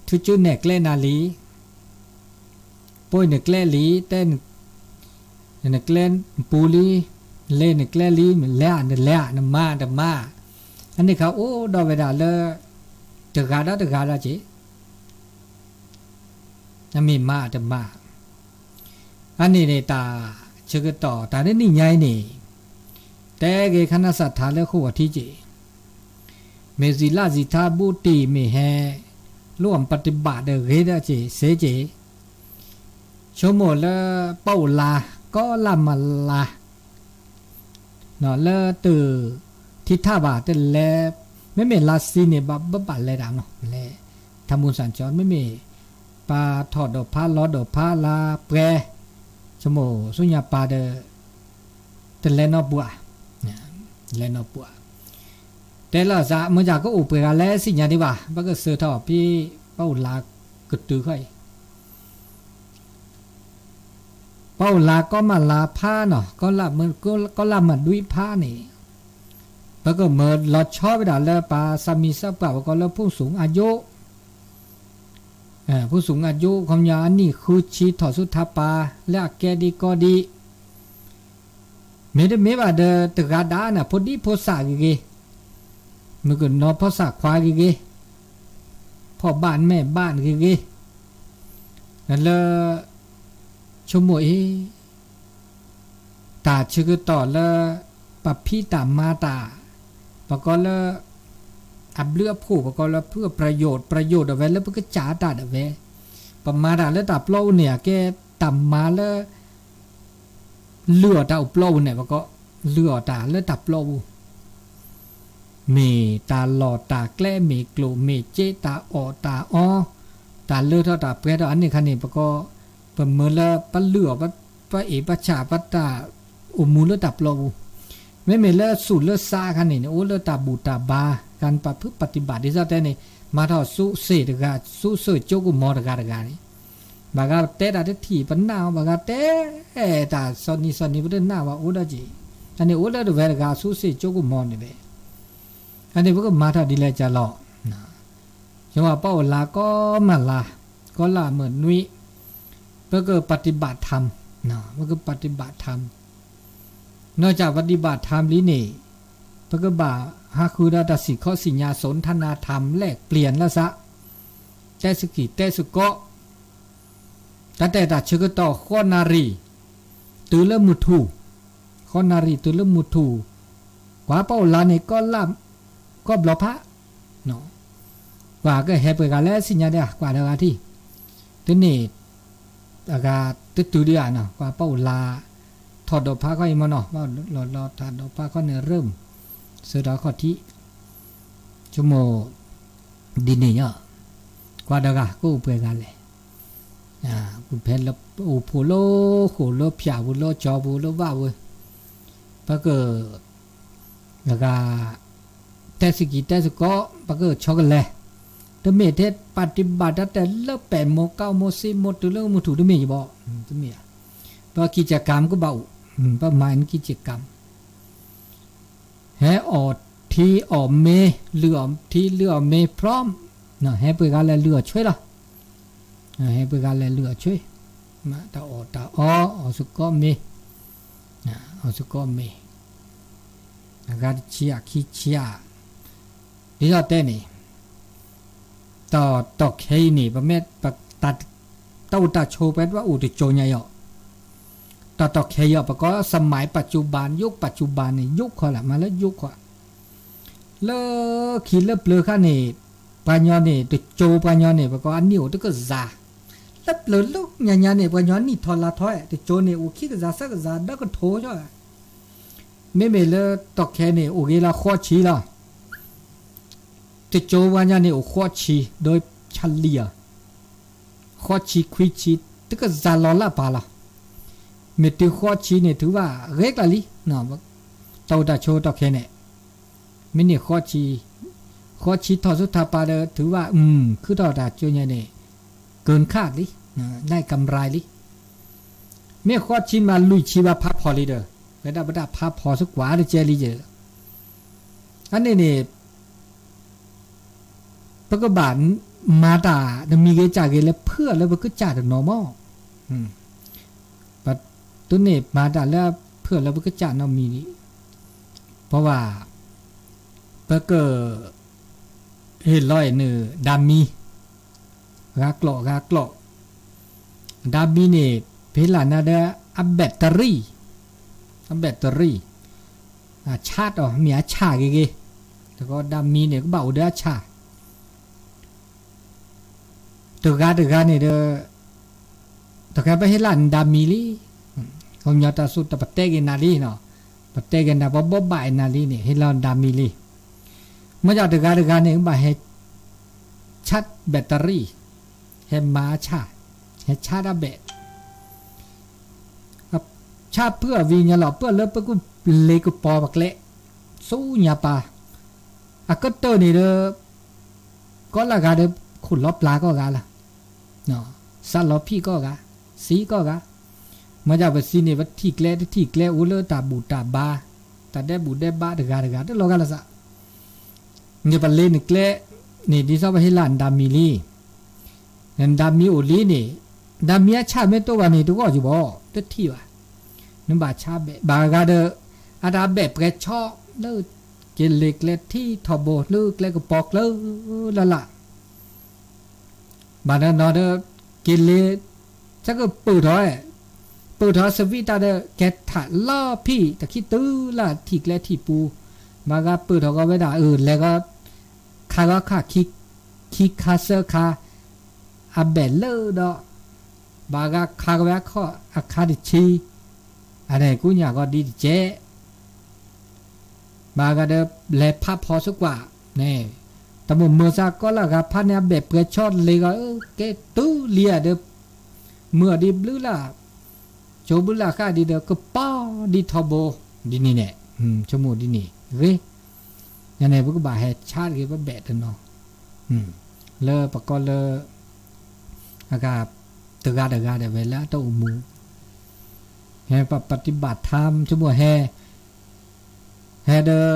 ထုကၠူနဲၣ်ကျဲနၤလံ ပိၢ်နကျဲလံ, တဲ နကျဲပူၤလံ, လဲၤနကျဲလံ, လဲၤဧါ နလဲၤဧါ နမၤတမၤ, အန့ၣ်ခါအိၣ်ဒီးဝဲဒၣ်လၢ တဂၤဒီးတဂၤဒီးက့ၤ, အမ့ၢ်မၤတမၤ, အန့ၣ်န့ၣ်တၢ်ဆၢကတီၢ် တၢ်လၢနံၣ်ညါအံၤန့ၣ်, တဲဂ့ၤခါနၢ်စၢ်ထါလၢဃိာ်အထံက့ၤ မ့ၢ်စံးလၢ်စံးထါဘူးတံၢ်မ့ၢ်ဟဲ လိၣ်အပတံဘၣ်ဒီးဂ့ၤဒီးက့ၤစ့က့ၤ, ဆိကမိၣ်လၢ ပအိၣ်လၢ ကီလၢ်မလၤ လၢတထံထၣ်ဘၣ်တလဲၤ, မ့မ့ၢ်လါစံန့ၣ် ဘၣ်ဘၣ်လဲၤတၢ်နီၤ လဲၤ ထါမူစၣ်ကၠီ မ့မ့ၢ် ပာ်ထီၣ်ဒီးဖးလီၤဒီးဖးလါပှဲၤ, ဆိကမိၣ်ဆူညါပၢ်ဒီး တလဲၤနီၢ်ပှၤ, လဲၤနီၢ်ပှၤ, တဲလီၤစး မ့ၢ်ယကအိၣ်ပှဲၤဂၤလဲၣ်စံၣ်ညါဒံးဘၣ် ဘၣ်ကစၢၢ်ထီၣ်ဖဲ ပအိၣ်လၢကတုၤခီအံၤ ပအိၣ်လၢကီမလါဖးနီၤ ကီလၢမဒွံဖးန့ၣ်, ပကမၢလီၤဆီဝဲဒၣ်လၢပှၤစၢ်မံၤစၢ်ပှၢ် ပကိးလၢ ผู้สูงอายุ, ผู้สูงอายุ ခီပညီအနံၣ်ဃုဆံထီၣ်ဆူထါပၤ လၢအကဲဒံကီဒံ မ့တမ့ၢ်ဘၣ်ဒီး တဂၤဒၣ်န့ၣ် ဖိဒံဖိသၣ်ဂ့ၤဂ့ၤ, မုၣ်ကနီၤဖီစၢ်ခွါဂ့ၤဂ့ၤ, ဖီၣ်ဘၣ်မဲာ်ဘၣ်ဂ့ၤဂ့ၤ, လၢ ဆိကမိၣ်အံၤ တၢ်ဆၢကတီၢ်လၢ ပဖံးတၢ်မၤတၢ်, ပကိးလၢ အဘျုးအဖှိၣ် ပကိးလၢ เพื่อประโยชน์ ประโยชน์ဒီးဝဲလၢပကစၢ်တၢ်ဒီးဝဲ, ပမၤတၢ်လၢတၢ်ပျီပူၤန့ၣ် အကဲတၢ်မၤလၢ လုၢ်အီၣ်တၢ်အိၣ်ပျီပူၤန့ၣ် ပကိး လုၢ်အီၣ်တၢ်လၢတၢ်ပျီပူၤ မ့ၢ်တၢ်လီၢ်တၢ်ကျဲ မ့ၢ်ကျိၣ်မ့ၢ်စ့ တၢ်အီၣ်တၢ်အီ, တၢ်လၢထီၣ်တၢ်ပှဲၤထီၣ် အန့ၣ်ခါန့ၣ် ပကိး ပမၢလၢပလုၢ်အီၣ် ပအ့ၣ်ပဆၣ် ပတၢ်အိၣ်မူလၢတၢ်ပျီပူၤ, မ့မ့ၢ်လၢဆူၣ်လၢစးအခါန့ၣ်န့ၣ် အိၣ်လၢတၢ်ဘူၣ်တၢ်ဘါ การประพฤติปฏิบัติ ဒ်သိးတဲန့ၣ် မၤထီၣ်စုစ့ၣ်တဂၤ စုစ့ၣ်ကၠိကမီၤတဂၤတဂၤန့ၣ်, ဘၣ်ဂၤတဲတၢ်တထံၣ်ပနၢ်အီၤ ဘၣ်ဂၤတဲတၢ်စီၤနံၤစီၤနံၤပတနၢ်ဘၣ်အိၣ်ဒီးက့ၤ, အန့ၣ်အိၣ်လၢတဝဲတဂၤစုစ့ၣ်ကၠိကမီၤန့ၣ်ဘၣ်, အန့ၣ်ပကမၤထီၣ်ဒ်လဲၣ်ကလီၤ, ယဝဲပအိၣ်လါကီမၤလါ, ကီလၢအမုၢ်နွံ, ပကပฏิบัติธรรม, ပကပฏิบัติธรรม နီၢ်ကၢ်ပฏิบัติธรรมလံန့ၣ်, ပကဘၣ်ဟးဃုဒီးတၢ်စံၣ်ခီစံၣ်ညါ สนทนาธรรมแลกเปลี่ยนလၢစး, တဲစကံၢ်တဲစကီး, တၢ်တဲတၢ်ဆၢကတီၢ်ဃိးနၣ်ရံၣ်, တုၤလၢမုၢ်ထူၣ်, ဃိးနၣ်ရံၣ်တုၤလၢမုၢ်ထူၣ်, ကွၢ်ပအိၣ်လါန့ၣ် ကီလၢ်, ကီဘျီဖး ကွၢ်ကဟဲပှဲၤဂၤလၢစံၣ်ညါဒၣ် ကွၢ်ဒီးဂၤထံၣ်, တန့ၢ်, အဂၤတတုၤဒံးဧါနီၤ ကွၢ်ပအိၣ်လါ, ထီၣ်ဒိးဖးခီအံၤမ့ၢ်နီၤ လီၤလီၤထးဒိးဖးခီန့ၣ်ရၢၢ်, စၢၤဒီးခီၣ်ထံး, ဆိကမိၣ်, ဒ်န့ၣ်ညါ, ကွၢ်ဒီးဂၤကအိၣ်ပှဲၤဂၤလဲၣ်, ဖဲလၢအိၣ်ဖှိၣ်လၢဃိာ်လၢဖၠၣ်ပူၤလၢကၠီပူၤလၢဘၣ်ပူၤ, ပက အဂၤ, တဲစကံၢ်တဲစကီး ပကဆီကလဲၤ, တမ့ၢ်ထဲပฏิบัติတၢ်တဲလၢပဲာ်မိၢ်ကါမိၢ်စံမိၢ်တုၤလၢမုၢ်ထူၣ် တမ့ၢ်ယဘီ, တမ့ၢ်ဧါ, ပกิจกรรมကဘၣ်အိၣ်, ပမၤ กิจกรรม, ဟဲအီၣ်ထံအီၣ်မ့ၤ လုၢ်အီၣ်ထံလုၢ်အီၣ်မ့ၤ พร้อม, ဟဲပှဲၤဂၤလဲၤလုၢ်အီၣ်ဆွ့လီၤ, ဟဲပှဲၤဂၤလဲၤလုၢ်အီၣ်ဆွ့, တၢ်အီၣ်တၢ်အီ အီၣ်စကီးမ့ၤ, အီၣ်စကီးမ့ၤ, အဂၤတဆံဧါခံဆံဧါ, ဒ်သိးတဲန့ၣ်, တၢ်တီၢ်ခဲအံၤန့ၣ် ပမ့ၢ်, တၢ်အိၣ်တၢ်ဆိးပှဲၤတဘၣ်အိၣ်တကၠိညါအီၤ, တၢ်တီၢ်ခဲအံၤအီၤ ပကိး สมัยปัจจุบัน ยุคปัจจุบันန့ၣ် ယိၣ်ခီလၢ မၤလၢယိၣ်ခီ လၢခံလၢပျၢၤခါန့ၣ်, ပှၤညီန့ၣ် တကၠိပှၤညီန့ၣ် ပကိးအနံၣ်အိၣ်တကယၤ, လၢပျၢၤလၢညါညါန့ၣ် ပှၤညီနံၣ်ထီၣ်လါထီ, တကၠိန့ၣ် အိၣ်ခံကယၤသၢကယၤဒီးကထိ, မ့မ့ၢ်လၢတီၢ်ခဲန့ၣ် အိၣ်ဂ့ၤလီၤဃိးဆံလီၤ, တကၠိပှၤညီန့ၣ် အိၣ်ဃိးဆံ ဒီးဆါလံဧါ, ဃိးဆံခွံဆံ တကယၤလီၤလၢပာ်လီၤ, မ့ၢ်တုၤဃိးဆံန့ၣ် ထုးဘၣ်ဂ့ၤကျါလံ, တၢ်အိၣ်တၢ်ဆိးတီၢ်ခဲန့ၣ်, မ့ၢ်န့ၢ်ဃိးဆံ, ဃိးဆံထီၣ်ဆူထီၣ်ပာ်ဒီး ထုးဘၣ်, ခုထီၣ်တၢ်ကၠိညါန့ၣ်, ကၢၢ်ခၣ်လံ, လၢကမျၢၢ်လံ, မ့ၢ်ဃိးဆံမးလွံၢ်ဆံဘၣ်ဖးဖီၣ်လံဒီး, ဝဲဒၣ်ပတၢ်ဖးဖီၣ်စ့ၢ်ကီးတကဲလံယဲ, အန့ၣ်န့ၣ် ပကဘၣ်မၤတၢ်တမံၤဂ့ၤကၢ်ဂ့ၤလၢဖုၣ်အီၤလၢပကစၢ်တနီၤမး, တုၤန့ၣ်မၤတၢ်လၢဖုၣ်အီၤလၢပကစၢ်နီတမံၤ, ပဝဲ, ပက ဟ့ၣ်လီၤအံၤန့ၣ် ဓာတ်မီး, ဂၤကျိာ်ဂၤကျိာ်, ဓာတ်မီးန့ၣ် ဖဲလၢနၤဒီး အ battery, အ battery, အ charge အီၤ မ့ၢ်အဆၣ်ဂ့ၤဂ့ၤ, တကီ ဓာတ်မီးန့ၣ် ကဘၣ်အိၣ်ဒီးအဆၣ် တဂၤတဂၤန့ၣ်ဒီး, တခါပဟ့ၣ်လီၤန ဓာတ်မီး လံ, ခီပညီတၢ်စူၢ်တၢ်ပတဲက့ၤနၤလံ, ပတဲက့ၤနၤ ပဘိးဘၣ်အံၤနၤလံန့ၣ် ဟ့ၣ်လီၤ ဓာတ်မီး လံ, မ့ၢ်ဒၣ်တဂၤတဂၤန့ၣ် ကဘၣ်ဟဲ charge battery, ဟဲမၤအဆၣ်, ဟဲဆၣ်တၢ်ဘဲး ဆၣ်ဖုၣ်အီၤဝံၤညါလီၤ ပၢၢ်လၢပကလဲၤကပီၤပကျဲ, ဆူညါပၤ, အကတၢၢ်န့ၣ်ဒီး, ကီၢ်လၢဂၤဒီး, ခိၣ်လီၤပျၢ်ကီၢ်ဂၤလီၤ, စးလီၤဖံးကီၢ်ဂၤ, စံးကီၢ်ဂၤ, မ့ၢ်ဒၣ်ပစံးန့ၣ် ပထံၣ်ကျဲတထံၣ်ကျဲအိၣ်လၢတၢ်ဘူၣ်တၢ်ဘါ, တၢ်ဒဲးဘူၣ်ဒဲးဘါတဂၤတဂၤတလီၤဂာ်လၢစး န့ၣ်ပလဲၤနကျဲန့ၣ် ဒ်သိးပဟ့ၣ်လီၤန ဓာတ်မီး လံ, န ဓာတ်မီး အိၣ်လံန့ၣ်, ဓာတ်မီး အဆၣ်မ့ၢ်တအိၣ်ဘၣ်န့ၣ် တဂီၢ်ကဘီ တထံၣ်ဘၣ်, နဘၣ်ဆၣ်ဘဲး ဘၣ်ဂၤဒီး, အတၢ်ဘဲးပှဲၤဆီလၢ, က့ၤလ့ၤကျဲထံထီဘိ လၢကျဲကပီၤကျၢၤလၢ်လၢ် ဘၣ်နီၤနီၤဒီး, က့ၤလ့ၤ, ဆၢကပၢၢ်ထီၣ်, ပၢၢ်ထီၣ်စဝံးတၢ်ဒီး ကဲထးလီၤဖံး တခံတုၤလၢထံၣ်ကျဲထံၣ်ပူၤ, ဘၣ်ဂၤပၢၢ်ထီၣ်ကီးဝဲဒၣ် အၢၣ် လဲၤကီး, ခါဂီၤခါ, ခံခါသၢခါ, အဘဲၣ်လၢဒီး, ဘၣ်ဂၤခါကီးဝဲအခီၣ်အခါတဆံ, အန့ၣ်ကူညၣ်ကီးဒ်တကဲး ဘၣ်ဂၤဒီးလဲၤဖးဖီစကွၢ်, န့ၣ်, တၢ်မိၣ်မုာ်စ့ၢ်ကီးလၢဂၤဖးန့ၣ် အဘဲၣ်ပှဲၤဆီလ့ၤဂီၤ ကဲတုၤလံဧါဒီး, မုာ်အီၤဒ်ဘျုးလၢ်, ကၠိဘျုးလၢ်ဃာ်ဒ်ဒီး ကပီၤဒ်ထီဘိ, ဒ်န့ၣ်န့ၣ်, ဆိကမိၣ်ဒ်န့ၣ်ဂ့ၤ, ညါန့ၣ် ပကဘၣ်ဟဲဆါတဂ့ၤ ပဘဲၣ်တနီၤ, လၢပကိးလၢ အဂၤ တဂၤတဂၤဒၣ်ဝဲလၢအတၢ်အိၣ်မူ ဟဲပ ပฏิบัติธรรม ဆိကမိၣ်ဟဲ ဟဲဒီး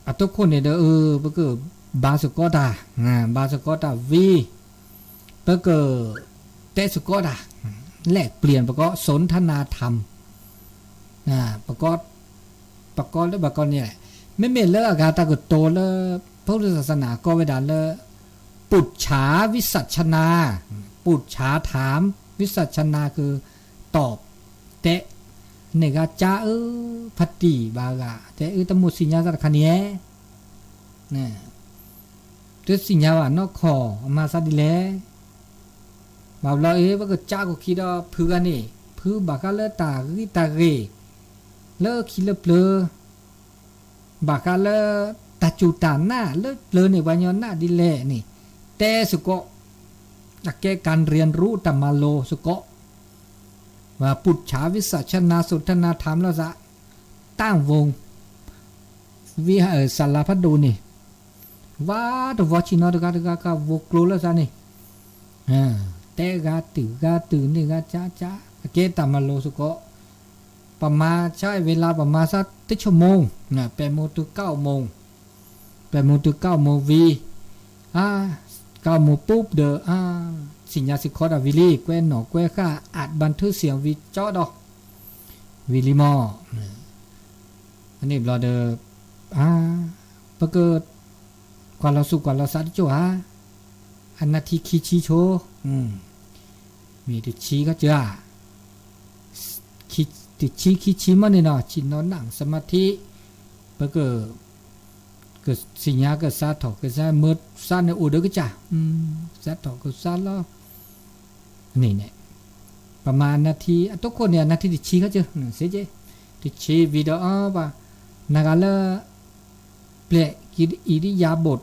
အတိခိၣ်န့ၣ်ဒီး အၢ ပကဘါစ့ၢ်ကီးတၢ်, ဘါစ့ၢ်ကီးတၢ်ဝံၤ ပက တဲစ့ၢ်ကီးတၢ်, แลกเปลี่ยน ပကိး สนทนาธรรม ပကိး ပကိးလၢပကိးန့ၣ် မ့မ့ၢ်လၢအဂၤတၢ်ကတိၤလၢ พระพุทธศาสนา ကိးဝဲဒၣ်လၢ ပုၣ်ဆၣ် ဝိသတ်ၣ်သနာ, ပုၣ်ဆၣ် ถาม, ဝိသတ်ၣ်သနာ คือ ตอบ တဲ, န့ၢ်ဂၤကၠါအၢ ဖးတံၢ်ဘၣ်ဂၤ တဲအၢ တမိၣ်သ့ၣ်ညါသးတခါန့ၣ်ဧါ, တသ့ၣ်ညါဘၣ်နီၢ်ခီၣ် အမၤသးဒ်လဲၣ်, ဘၣ်ဘျီအၢ ပကကၠါကီၢ်ခံဒီးဖုဂၤန့ၣ် ဖုဘၣ်ဃးလၢတၢ်ဂ့ၤတၢ်ဂ့ၤ လၢခံလၢပျၢၤ ဘၣ်ဃးလၢ တၢ်စူၢ်တၢ်နာ်လၢပျၢၤန့ၣ် ပှၤညီနၢ်ဒ်လဲၣ်န့ၣ် တဲစ့ၢ်ကီး, အကဲ การเรียนรู้ တၢ်မၤလိစ့ၢ်ကီး, ပုၣ်ဆၣ် ဝိသတ်ၣ်သနာ สนทนาธรรม လိာ်သး, တၢ်ဝိ ဝံ စၤလၤဖးဒိၣ်န့ၣ် ဝါတဝီဆံးနီၤ တဂၤတဂၤကဝိၤကျိၤလိာ်သးန့ၣ်, တဲဂၤတုၤဂၤတုၤန့ၢ်ဂၤကၠါကၠါ အကဲတၢ်မၤလိစ့ၢ်ကီး, ပမၤဆါဝဲလၢပမၤသးတဆိကမိၣ်, ပဲာ်မူတုၤကၣ်မူ, ပဲာ်မူတုၤကၣ်မူဝံၤ, အါ, ကၣ်မူပူၤဒီး အါ, သ့ၣ်ညါစ့ၢ်ကီးတၢ်ဝံၤလံ ကွဲနီၣ်ကွဲဃာ် อัดบันทึกเสียง ဝံၤကၠီဒီး ဝံၤလံမီၢ် အန့ၣ်ဘျီဒီး အါ, ပက ကွၢ်လီၤသူၣ်ကွၢ်လီၤသးတကၠိၢ်ဧါ, အနၢ်ထံခံဆံဆိ, မ့ၢ်တဆံခီကၢဧါ, တဆံခံဆံမီၢ်န့ၣ်နီၤ ဆံးနီၤနၢ် สมาธิ, ပက ကသ့ၣ်ညါကစးထီၣ်ကစး မၢသးန့ၣ်အိၣ်ဒီးကစၢ်, ကစးထီၣ်ကစးလီၤ န့ၣ်န့ၣ်, ပမၤနၢ်ထံ အတိခိၣ်န့ၣ် အနၢ်ထံတဆံခီကၢ, စ့က့, တဆံဝံၤဒီးအီၤ ပှၤနဂၤလၢ ပျဲၢ် อิริยาบถ,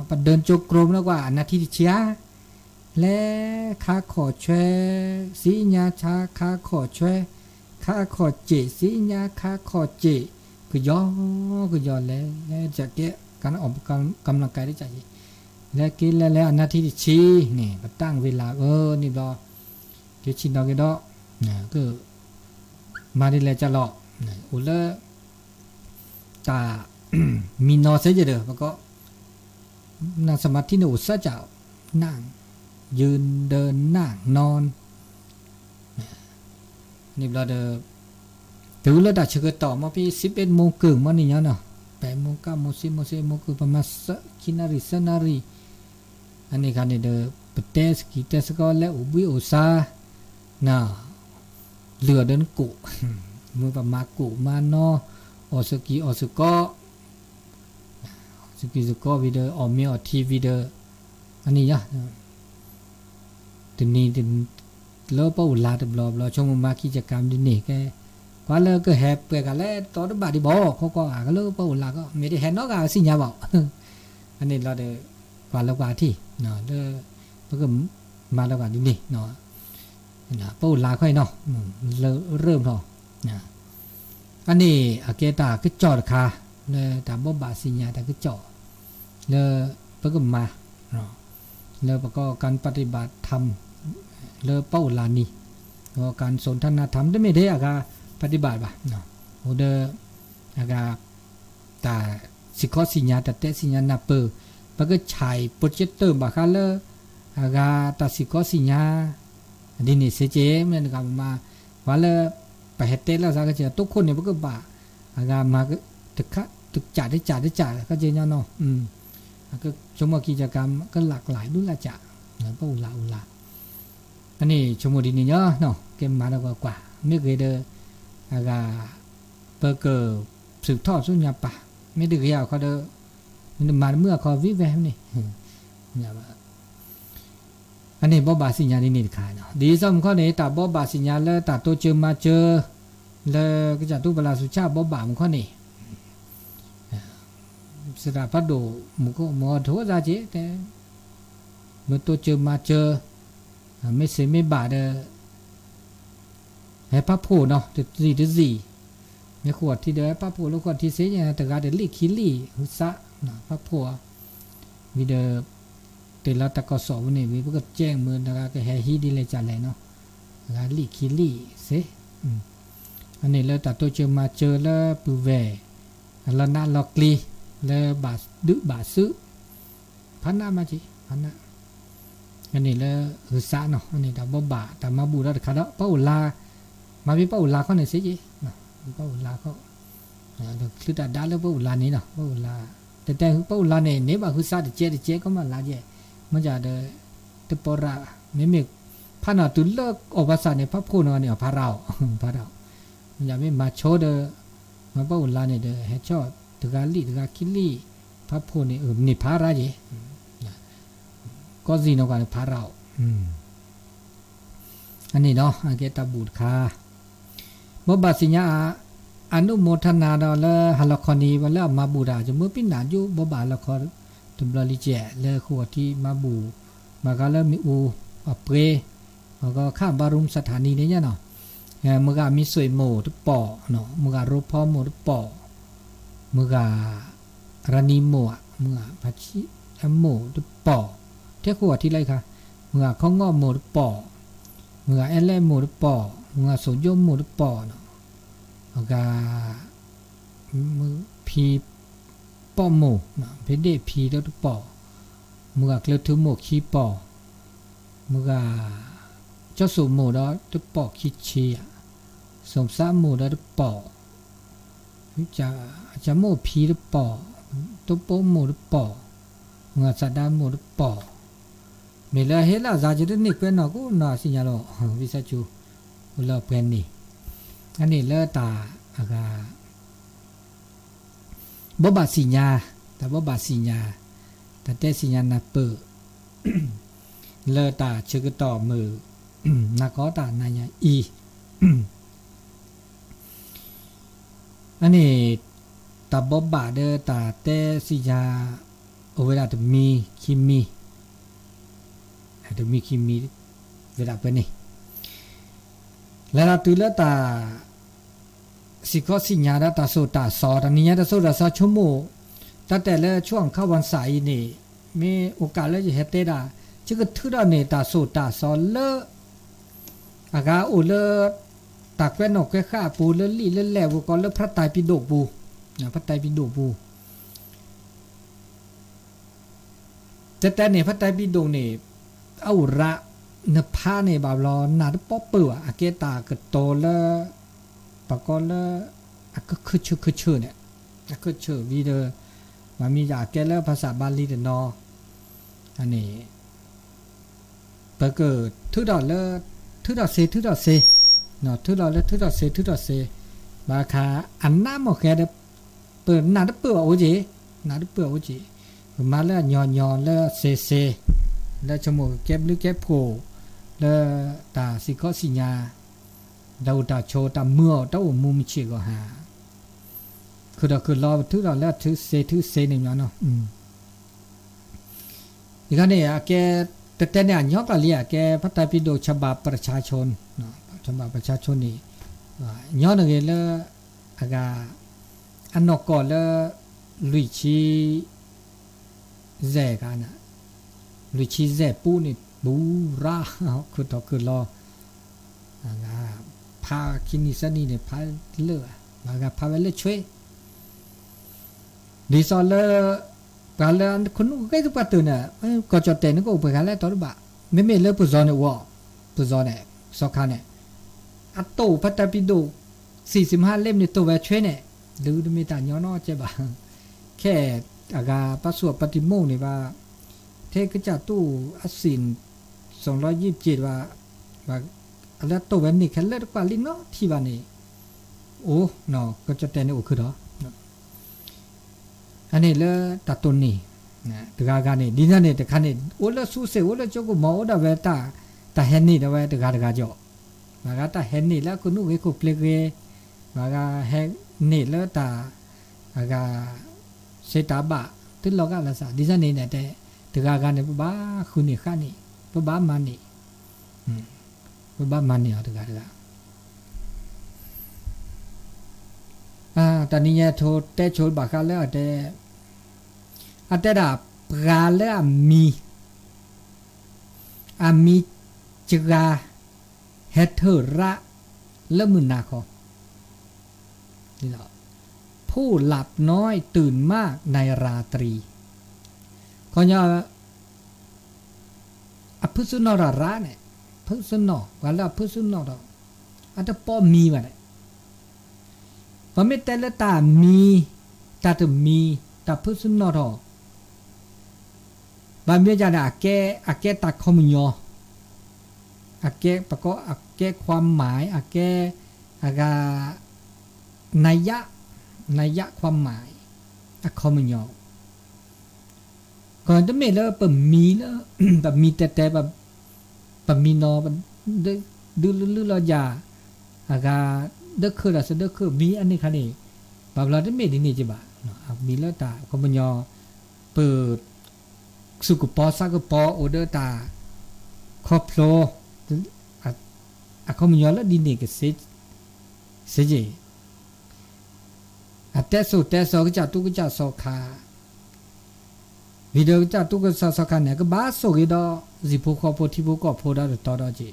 ပဒၢကၠိကျိမနီၤကွၢ် အနၢ်ထံတဆံဧါ, လဲၤခါခီၣ်ဆွဲ, သ့ၣ်ညါဆါခါခီၣ်ဆွဲ, ခါခီၣ်စ့ၣ် သ့ၣ်ညါခါခီၣ်စ့ၣ်, ကယီကယီလဲၤ လဲၤကဲ การออกกำลังกาย တကးက့ၤ, လဲၤက့ၤလဲၤလဲၤအနၢ်ထံတဆံန့ၣ် ပတၢ်ဝံၤလၢအၢန့ၣ်ဘျီ, က့ၤဆံးနီၤက့ၤဒီး က မၤဒ်လဲၣ်ကလီၤ, အိၣ်လၢ တၢ် မံနီၤစ့ၢ်ကီးဒီး ပကိး นั่งสมาธิ န့ၣ်အိၣ်စ့ၢ်ကီး, นั่ง ยืน เดิน นั่ง นอน န့ၣ်ဘျီဒီး တုၤလၢတၢ်ဆၢကတီၢ်မ့ၢ်ဖဲ สิบเอ็ดโมงครึ่ง မီၢ်န့ၣ်ညါနီၤ, ပဲမူကၢ်မူစ့မူစ့မူကၢ် ပမၤခံနၣ်ရံၣ်သၢနၣ်ရံၣ် အန့ၣ်ခါန့ၣ်ဒီး ပတဲစကံးတဲစကီးလၢအိၣ်ဘှံးအိၣ်စါ, န လုၢ်အီၤဒီးနကိၣ်, မ့ၢ်ပမၤကိၣ်မၤနီၤ, အီၣ်စကံးအီၣ်စကီး, စကံးစကီးဝံၤဒီး အီၣ်မ့ၤအီထံဝံၤဒီး, အန့ၣ်ယါ, တနံၤ လၢပအိၣ်လၢ်တဘျီဘျီ ဆိကမိၣ်မၤခံကကၤဒ်န့ၣ်ကဲ, ကွၢ်လၢကဟဲပှဲၤဂၤလဲၣ် တီတဘၣ်ဒံးဘၣ် ခီကီဂၤကလၢပအိၣ်လၢ်ကီး မ့ၢ်တဟဲနီတဂၤသ့ၣ်ညါဘၣ်, အန့ၣ်လီၤဒီး ကွၢ်လၢကွၢ်ထံၣ်, လၢ ပကမၤလၢကွၢ်ဒ်န့ၣ် ပအိၣ်လၢ်ခီအံၤနီၤ, လၢရၢၢ်ဖျီ, အန့ၣ်အကဲတၢ်ကစီၣ်တခါ, လၢတၢ်ဘိးဘၣ်သ့ၣ်ညါတၢ်ကစီၣ်, လၢပကမၤ, လၢပကိး การปฏิบัติธรรม လၢပအိၣ်လၢ်နံၤ, ပကိး การสนทนาธรรม တမ့ၢ်ထဲအဂၤ ပฏิบัติ ဘၣ်, အိၣ်ဒီး အဂၤ တၢ်စံၣ်ခီစံၣ်ညါ တၢ်တဲစံၣ်ညါနၢ်ပၢၢ်, ပကဆဲး projector ဘၣ်ဃးလၢ အဂၤတၢ်စံၣ်ခီစံၣ်ညါ ဒ်န့ၣ်စ့ၢ်ကီး မ့ၢ်တဂၤမၤ ပှၤလၢ ပဟဲတဲလၢသးကစၢ် တိခိၣ်န့ၣ် ပကဘၣ် အဂၤမၤ တကးတကးတကး ကစၢ်ညီနီၤ, ဆိကမိၣ်ခံကကၤ ကလၢ်ကလၢ်ဒူလၢ်ကၢ်, ပအိၣ်လၢ်အိၣ်လၢ် အန့ၣ်ဆိကမိၣ်ဒ်န့ၣ်ညီ, ကဲမၤဒီးကွၢ်ကွၢ် မ့ၢ်ဂ့ၤဒီး အဂၤ ပက ထုးထီၣ်ဆူညါပၢ်, မ့ၢ်တဂ့ၤအခီဒီး မ့ၢ်တမၤတမုာ်အခီ ဝံၤဝဲန့ၣ် အန့ၣ်ဘိးဘၣ်သ့ၣ်ညါဒ်န့ၣ်တခါ, ဒ်သိးမူခီန့ၣ် တၢ်ဘိးဘၣ်သ့ၣ်ညါလၢတၢ်တိစၢၤမၤစၢၤ လၢကစၢ်တူၢ်ပလၢ်ဆူးဆါဘိးဘၣ်မူခီန့ၣ် သရၣ်ဖးဒိၣ်မူခိၣ်မူထိသးက့ၤတဲ, မ့ၢ်တိစၢၤမၤစၢၤ, မ့ၢ်သ့မ့ၢ်ဘၣ်ဒီး ဟဲပာ်ဖှိၣ်နီၤ တသံၣ်တသံၣ်, မ့ၢ်ဃိးထံဒီး ဟဲပာ်ဖှိၣ်လၢဃိးထံသ့ၣ်ညါ တဂၤတလံၣ်ခံလံၣ် ဟုသး ပာ်ဖှိၣ်အီၤ, ဝံၤဒီး တ လၢတၢ်ကစီၣ်ပူၤန့ၣ် ဝံၤပကကဲမုၢ်နဂၤကဟဲဟံးဒ်လဲၣ်ကလဲၣ်နီၤ, အဂၤလံာ်ခံလံာ်စ့, အန့ၣ်လၢတၢ်တိစၢၤမၤစၢၤလၢပုၢ်ဝဲၢ် လီၤနးလီၤကျံၤ လၢဘၣ်ဒုးဘၣ်စု ဖးနးမးက့ၤ ဖးနး, အန့ၣ်လၢဂုၤစးနီၤ, အန့ၣ်တၢ်ဘိးဘၣ်တၢ်မၤဘူၣ်ဒီးတခါဒီး ပှၤအိၣ်လါ, မၤမ့ၢ်ပှၤအိၣ်လါခီန့ၣ်စ့က့ၤ, ပှၤအိၣ်လါခီ, ချုးတၢ်ဒါလၢပှၤအိၣ်လါန့ၣ်နီၤ, ပှၤအိၣ်လါ, တဲတဲပှၤအိၣ်လါန့ၣ် န့ၢ်ဘၣ်ဂုၤစးတကဲတကဲကီမးလါကဲ, မ့ၢ်ဒီး တပီရၣ်, မ့မ့ၢ် ဖးနၤတုၤလၢအီၣ်ဘၣ်ဆၣ်န့ၣ် ဖးဖှိၣ်နီၤန့ၣ် အဖးရၣ်အီၤ, ဖးရၣ်အီၤ, မ့ၢ်မၤဆိဒီး မ့ၢ်ပှၤအိၣ်လါန့ၣ်ဒီး ဟဲဆီၣ်တဂၤလံာ်တဂၤခံလံာ်, ဖးဖှိၣ်န့ၣ် န့ၢ်ဖးရၣ်က့ၤ, ကီၢ်စံၣ်နီၤကွၢ်န့ၣ်ဖးရၣ်အီၤ, အန့ၣ်ဒီး အကဲတၢ်ဘူၣ်တခါ ဘိးဘၣ်စံၣ်ညါ အနုမောทนา ဒီးလၢဟါလီၤခီန့ၣ် ပှၤလၢအမၤဘူၣ်တၢ် ယမၢပံနၢ်ယိ ဘိးဘၣ်ဟါလီၤခီ တဘျီလံကဲးလၢဃိာ်ထံးမၤဘူၣ်, မၤဃါလၢမ့ၣ်အူအပှ့ၤ, အဂီၢ်ခၣ်ဘါရူၢ်စထၣ်နံၤန့ၣ်ညါနီၤ, မုၢ်ဂၤမံၤစွ့ၣ်မိၢ်တပီၢ်, မုၢ်ဂၤရိဖီမိၢ်တပီၢ်, မုၢ်ဂၤ ရၤနံမိၢ်, မုၢ်ဂၤဖးဆံအမိၢ်တပီၢ်, ထဲဃိာ်ထံးလၢခါ, မုၢ်ဂၤခီငီၢ်မိၢ်တပီၢ်, မုၢ်ဂၤအဲလဲၣ်မိၢ်တပီၢ်, မုၢ်ဂၤစိာ်ယိမိၢ်တပီၢ်နီၤ, အဂၤ ဖံပီၣ်မိၢ်, ဖံဒ့ၣ်ဖံဒီးတပီၢ်, မုၢ်ဂၤကျၢၤထူမိၢ်ခံပီၢ်, မုၢ်ဂၤ ကၠီစိာ်မိၢ်ဒီးတပီၢ်ခံဆံယါ, စိာ်စါမိၢ်ဒီးတပီၢ် အမိၢ်ဖံတပီၢ်, တိပိမိၢ်တပီၢ်, မုၢ်ဂၤစးဒါမိၢ်တပီၢ်, မ့ၢ်လၢဟ့လၢအစါကတန့ၢ်ကွဲနီၢ်ကိးနီၢ်စံၣ်ညါလီၤ, ဝံသးစူၤ အိၣ်လၢပှဲၤန့ၣ်, အန့ၣ်လၢတၢ်အဂၤ ဘိးဘၣ်စံၣ်ညါ, တၢ်ဘိးဘၣ်စံၣ်ညါ, တၢ်တဲစံၣ်ညါနၢ်ပၢၢ် လၢတၢ်ဆၢကတီၢ်မုၢ် နၤကီတၢ်နၤညါအံၤ, အန့ၣ် တၢ်ဘိးဘၣ်ဒီးတၢ်တဲစံၣ်ညါ အိၣ်ဝဲဒၣ်တမံၤခံမံၤ, တမံၤခံမံၤ ဝဲဒၣ်ပှဲၤန့ၣ် လဲၤဒီးတုၤလၢတၢ် စံၣ်ခီစံၣ်ညါဒီးတၢ်စိာ်တၢ်စီ တနံၤညါတၢ်စိာ်တၢ်စီဆိကမိၣ် တၢ်တဲလၢဆူအီၣ်ခါဝၣ်စၣ်အံၤန့ၣ် မ့ၢ်အိၣ်ကးလၢယဟဲတဲဒၣ် ယကထုးထီၣ်န့ၢ်တၢ်စိာ်တၢ်စီလၢ အဂၤအိၣ်လၢ တၢ်ကွဲးနီၣ်ကွဲးဃာ်အပူၤလၢလံာ်လၢလဲၢ်ပူၤကီးလၢဖရတၢ်ပံၤဒိၣ်ပူၤ, ဖရတၢ်ပံၤဒိၣ်ပူၤ တဲတဲန့ၣ် ဖရတၢ်ပံၤဒိၣ်န့ၣ် အအိၣ်ရၣ် နဖးန့ၣ်ဘၣ်ဘျီ နၢ်တပီၢ်ပၢၢ်ဘၣ် အကဲတၢ်ကတိၤလၢ ပှၤကိးလၢ အကခၢၣ်ဆၢခၢၣ်ဆၢန့ၣ် အခၢၣ်ဆၢဝံၤဒီး မ့မ့ၢ်ယၤကဲလၢဖၣ်ဆၣ်ဘါလံတနီၤ အန့ၣ် ပကထုးထီၣ်လၢ ထုးထီၣ်စ့ ထုးထီၣ်စ့, ထုးထီၣ်လၢထုးထီၣ်စ့ ထုးထီၣ်စ့, ဘၣ်ခါ အနးမ့ၢ်ဃဲဒီး ပနၢ်တပၢၢ်ဘၣ်အိၣ်က့ၤ, နၢ်တပၢၢ်အိၣ်က့ၤ, ပမၤလၢအညီညီလၢစ့စ့, လၢဆိကမိၣ်ကဲဘျုးကဲဖှိၣ် လၢတၢ်စံၣ်ခီစံၣ်ညါ တၢ်အိၣ်တၢ်ဆိးတၢ်မုာ်အီၤ တၢ်အိၣ်မူမုၢ်ဆ့ၣ်ဂီၤဟါ, ခုၣ်ဒီးခုၣ်လီၤ ပထုးထီၣ်လၢအထုးစ့ ထုးစ့န့ၣ်မ့ၢ်နီၤ, ယခါန့ၣ် အကဲ တတဲန့ၣ် အညီကျါလံ အကဲ ဖရတၢ်ပံၤဒိၣ် ฉบับประชาชน, ฉบับประชาชน န့ၣ် ညီနုၢ်ဂ့ၤလၢ အဂၤ အနီၢ်ကီၢ်လၢ လွံၢ်ဆံ စဲၣ်ကါန့ၣ်, လွံၢ်ဆံစဲၣ်ပူၤန့ၣ် ပူၤရၣ် ခုၣ်ထီၣ်ခုၣ်လီၤ ဖးခံနံၤသၢနံၤန့ၣ် ဖးလၢာ်, ဘၣ်ဂၤဖးဝဲလၢဆွ့, ဒ်သိးလၢ ပှၤလၢခိၣ်နူာ်ဂ့ၤသပှၢ်တၢၢ်န့ၣ် ကီၢ်ကၠီၣ်တဲၣ်န့ၣ်ကအိၣ်ပှဲၤဂၤလၢတီတဘၣ်, မ့မ့ၢ်လၢပစီၤန့ၣ်အိၣ်, ပစီၤန့ၣ် စီၤခါန့ၣ် အတိၢ်ဖဲတၢ်ပံၤဒိၣ် သံၣ်စံမဟါလ့မ့ၢ်တိၢ်ဝဲဆွ့န့ၣ် ဒုးတမ့ၢ်တၢ်ညီနီကဲဘၣ်, ခဲအဂၤပၣ်စူၣ်ပၣ်တံမိၣ်န့ၣ်ဘၣ်, ထဲကစၢ်တူၢ်အသံၣ် စီၤလီယံၣ်ပျ့ၤဘၣ်, အလၢတိၢ်ဝဲန့ၣ်ခဲလၢာ်တကွၢ်လံနီထံၣ်ဘၣ်န့ၣ်, အိၣ် ကီၢ်ကၠီၣ်တဲၣ်န့ၣ်အိၣ်ခုၣ်ဒီး အန့ၣ်လၢတၢ်တိၢ်န့ၢ် တဂၤဂၤန့ၣ် ဒ်န့ၣ်တခါန့ၣ် အိၣ်လၢဆူစ့ၣ် အိၣ်လၢကၠိကမီၤ အိၣ်ဒၣ်ဝဲ တၢ်ဟဲန့ၢ်ဒၣ်ဝဲတဂၤတဂၤကီး, ဘၣ်ဂၤတၢ်ဟဲန့ၢ်လၢအခိၣ်နူာ်ဂ့ၤခိၣ်ပျ့ၤဂ့ၤ, ဘၣ်ဂၤဟဲန့ၢ်လၢတၢ် အဂၤ စ့တၢ်ဘၣ် သုလီၤဂာ်လၢစး ဒ်န့ၣ်န့ၣ်တဲ တဂၤဂၤန့ၣ် ပဘၣ်ဃုန့ၢ်ဃာ်န့ၢ် ပဘၣ်မၤန့ၢ် ပဘၣ်မၤန့ၢ်အီၤတဂၤတဂၤ တနံၤညါထိတဲဆိဘၣ်ဃးလၢအတဲ အတဲဒၣ် ပှၤလၢအမံၤ အမံၤစှၤ ဟဲထၢၣ်ရၣ် လၢမုၢ်နၤခီ, ผู้หลับน้อยตื่นมากในราตรี ခီညီ အဖုၣ်ဆူၣ်နီၣ်ထီၣ်ရၣ်န့ၣ်, ဖုၣ်ဆူၣ်နီၣ် ပှၤလၢအဖုၣ်ဆူၣ်နီၣ်ထီၣ် အတပိာ်မံဘၣ်န့ၣ်, ပမ့ၢ်တဲလၢတၢ်မံ, တၢ်တမံ, တၢ်ဖုၣ်ဆူၣ်နီၣ်ထီၣ် ဘၣ်မ့ၢ်ဒ်န့ၣ် အကဲတၢ်ခီပညီ, အကဲ ပကိး အကဲ ความหมาย အကဲ အဂၤ นัยยะ นัยยะความหมาย အခီပညီ ကီးတမ့ၢ်လၢပမံလၢ ပမံတဲတဲ ပမံနီၤ ဒုးလုၢ်လုၢ်လီၤယၤ အဂၤ ဒၢးခုၣ်ဒီးစဒၢးခုၣ်မံအန့ၣ်ခါန့ၣ် ဘၣ်ဘျီတမ့ၢ်ဒ်န့ၣ်က့ဘၣ်, အမံၤလၢတၢ်ခီပညီ ပ စူၢ်ကပီၤဆၣ်ကပီၤအိၣ်ဒီးတၢ် ခီဖျိ အခီပညီလၢဒ်န့ၣ်ကစ့ စ့ယ့ၣ် အတဲစိာ်တဲစိာ်ကစၢ်တူၢ်ကစၢ်စီၤခါ, ဝံၤဒီးကစၢ်တူၢ်ကစၢ်စီၤခါန့ၣ် ကဘၣ်စိာ်က့ၤဒီး စံၣ်ဖိဃီဖိထံဖိကီၢ်ဖိဒီးတတီဒီးက့ၤ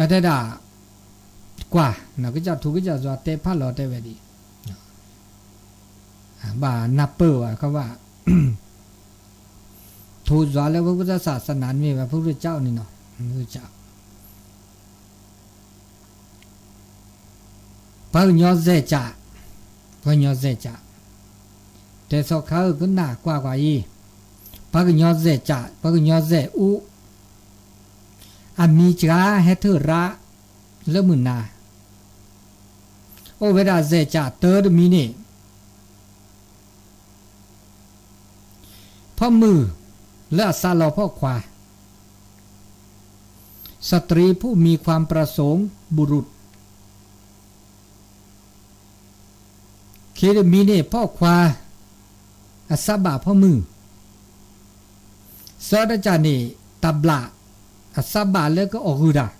အတဲဒၣ် ကွၢ် ကစၢ်ထူကစၢ်ယွၤတဲဖးလီၤတဲဝဲဒ်အံၤ, ဘၣ်နၢ်ပၢၢ်ဘၣ်ခီဘၣ်, ထူယွၤလၢဖုကစၢ်ဆးစနၤတမ့ၢ်ဘၣ် ဖုကစၢ်န့ၣ်နီၤ, ပှၤကညီစဲၣ်ကး, ပှၤကညီစဲၣ်ကး, တဲစီၤခါဧၢ ကနၣ်ကွၢ်ကွၢ်အံၤ, ပှၤကညီစဲၣ်ကး ပှၤကညီစဲၣ်အူ အမံၤစှၤဟဲထၢၣ်ရၣ် လၢမုၢ်နၤ, အိၣ်ဝဲဒၣ်စဲၣ်ကးတၢတမံၤန့ၣ် ဖီၣ်မုၢ်လၢအစးလီၤဖီၣ်ခွါ, สตรีผู้มีความประสงค์บุรุษ, ခံတမံၤန့ၣ် ဖီၣ်ခွါ အစးဘၣ်ဖီၣ်မုၢ်, သၢတကးန့ၣ် တၢ်ဘျး အစးဘၣ်လၢကအီၣ်ဂုၢ်တၢ်,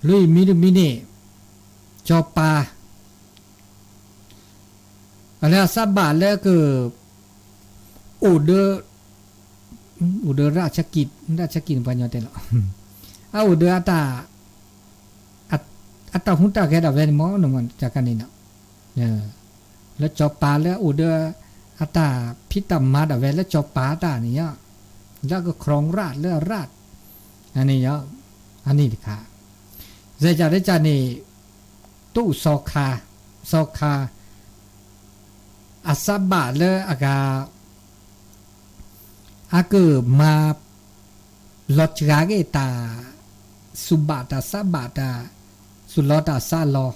လွံၢ်မံၤတမံၤန့ၣ် စီၤပၤ အလၢအစးဘၣ်လၢက အိၣ်ဒီး အိၣ်ဒီးရၣ်ဆၢကံၣ် ရၣ်ဆၢကံၣ်န့ၣ်ပှၤညီတဲလီၤ, အအိၣ်ဒီး အတၢ်ဟူးတၢ်ဂဲၤဒၣ်ဝဲန့ၣ်မ့ၢ် တၢ်ခါန့ၣ်နီၤ, လၢစီၤပၤလၢအအိၣ်ဒီး အတၢ်ဖံးတၢ်မၤဒၣ်ဝဲလၢစီၤပၤတၢ်န့ၣ်ယီၤ, လၢက ครองราชย์ လၢအ ราชย์ န့ၣ်ယီၤ, အန့ၣ်တခါ, စဲးကးတကးန့ၣ် တူၢ်စီၤခါ, စီၤခါ အစးဘၣ်လၢအဂၤ အကမၤ လီၤစှၤက့ၤတၢ် စူၢ်ဘၣ်တၢ်စးဘၣ်တၢ် စူၢ်လီၤတၢ်စးလီၤ,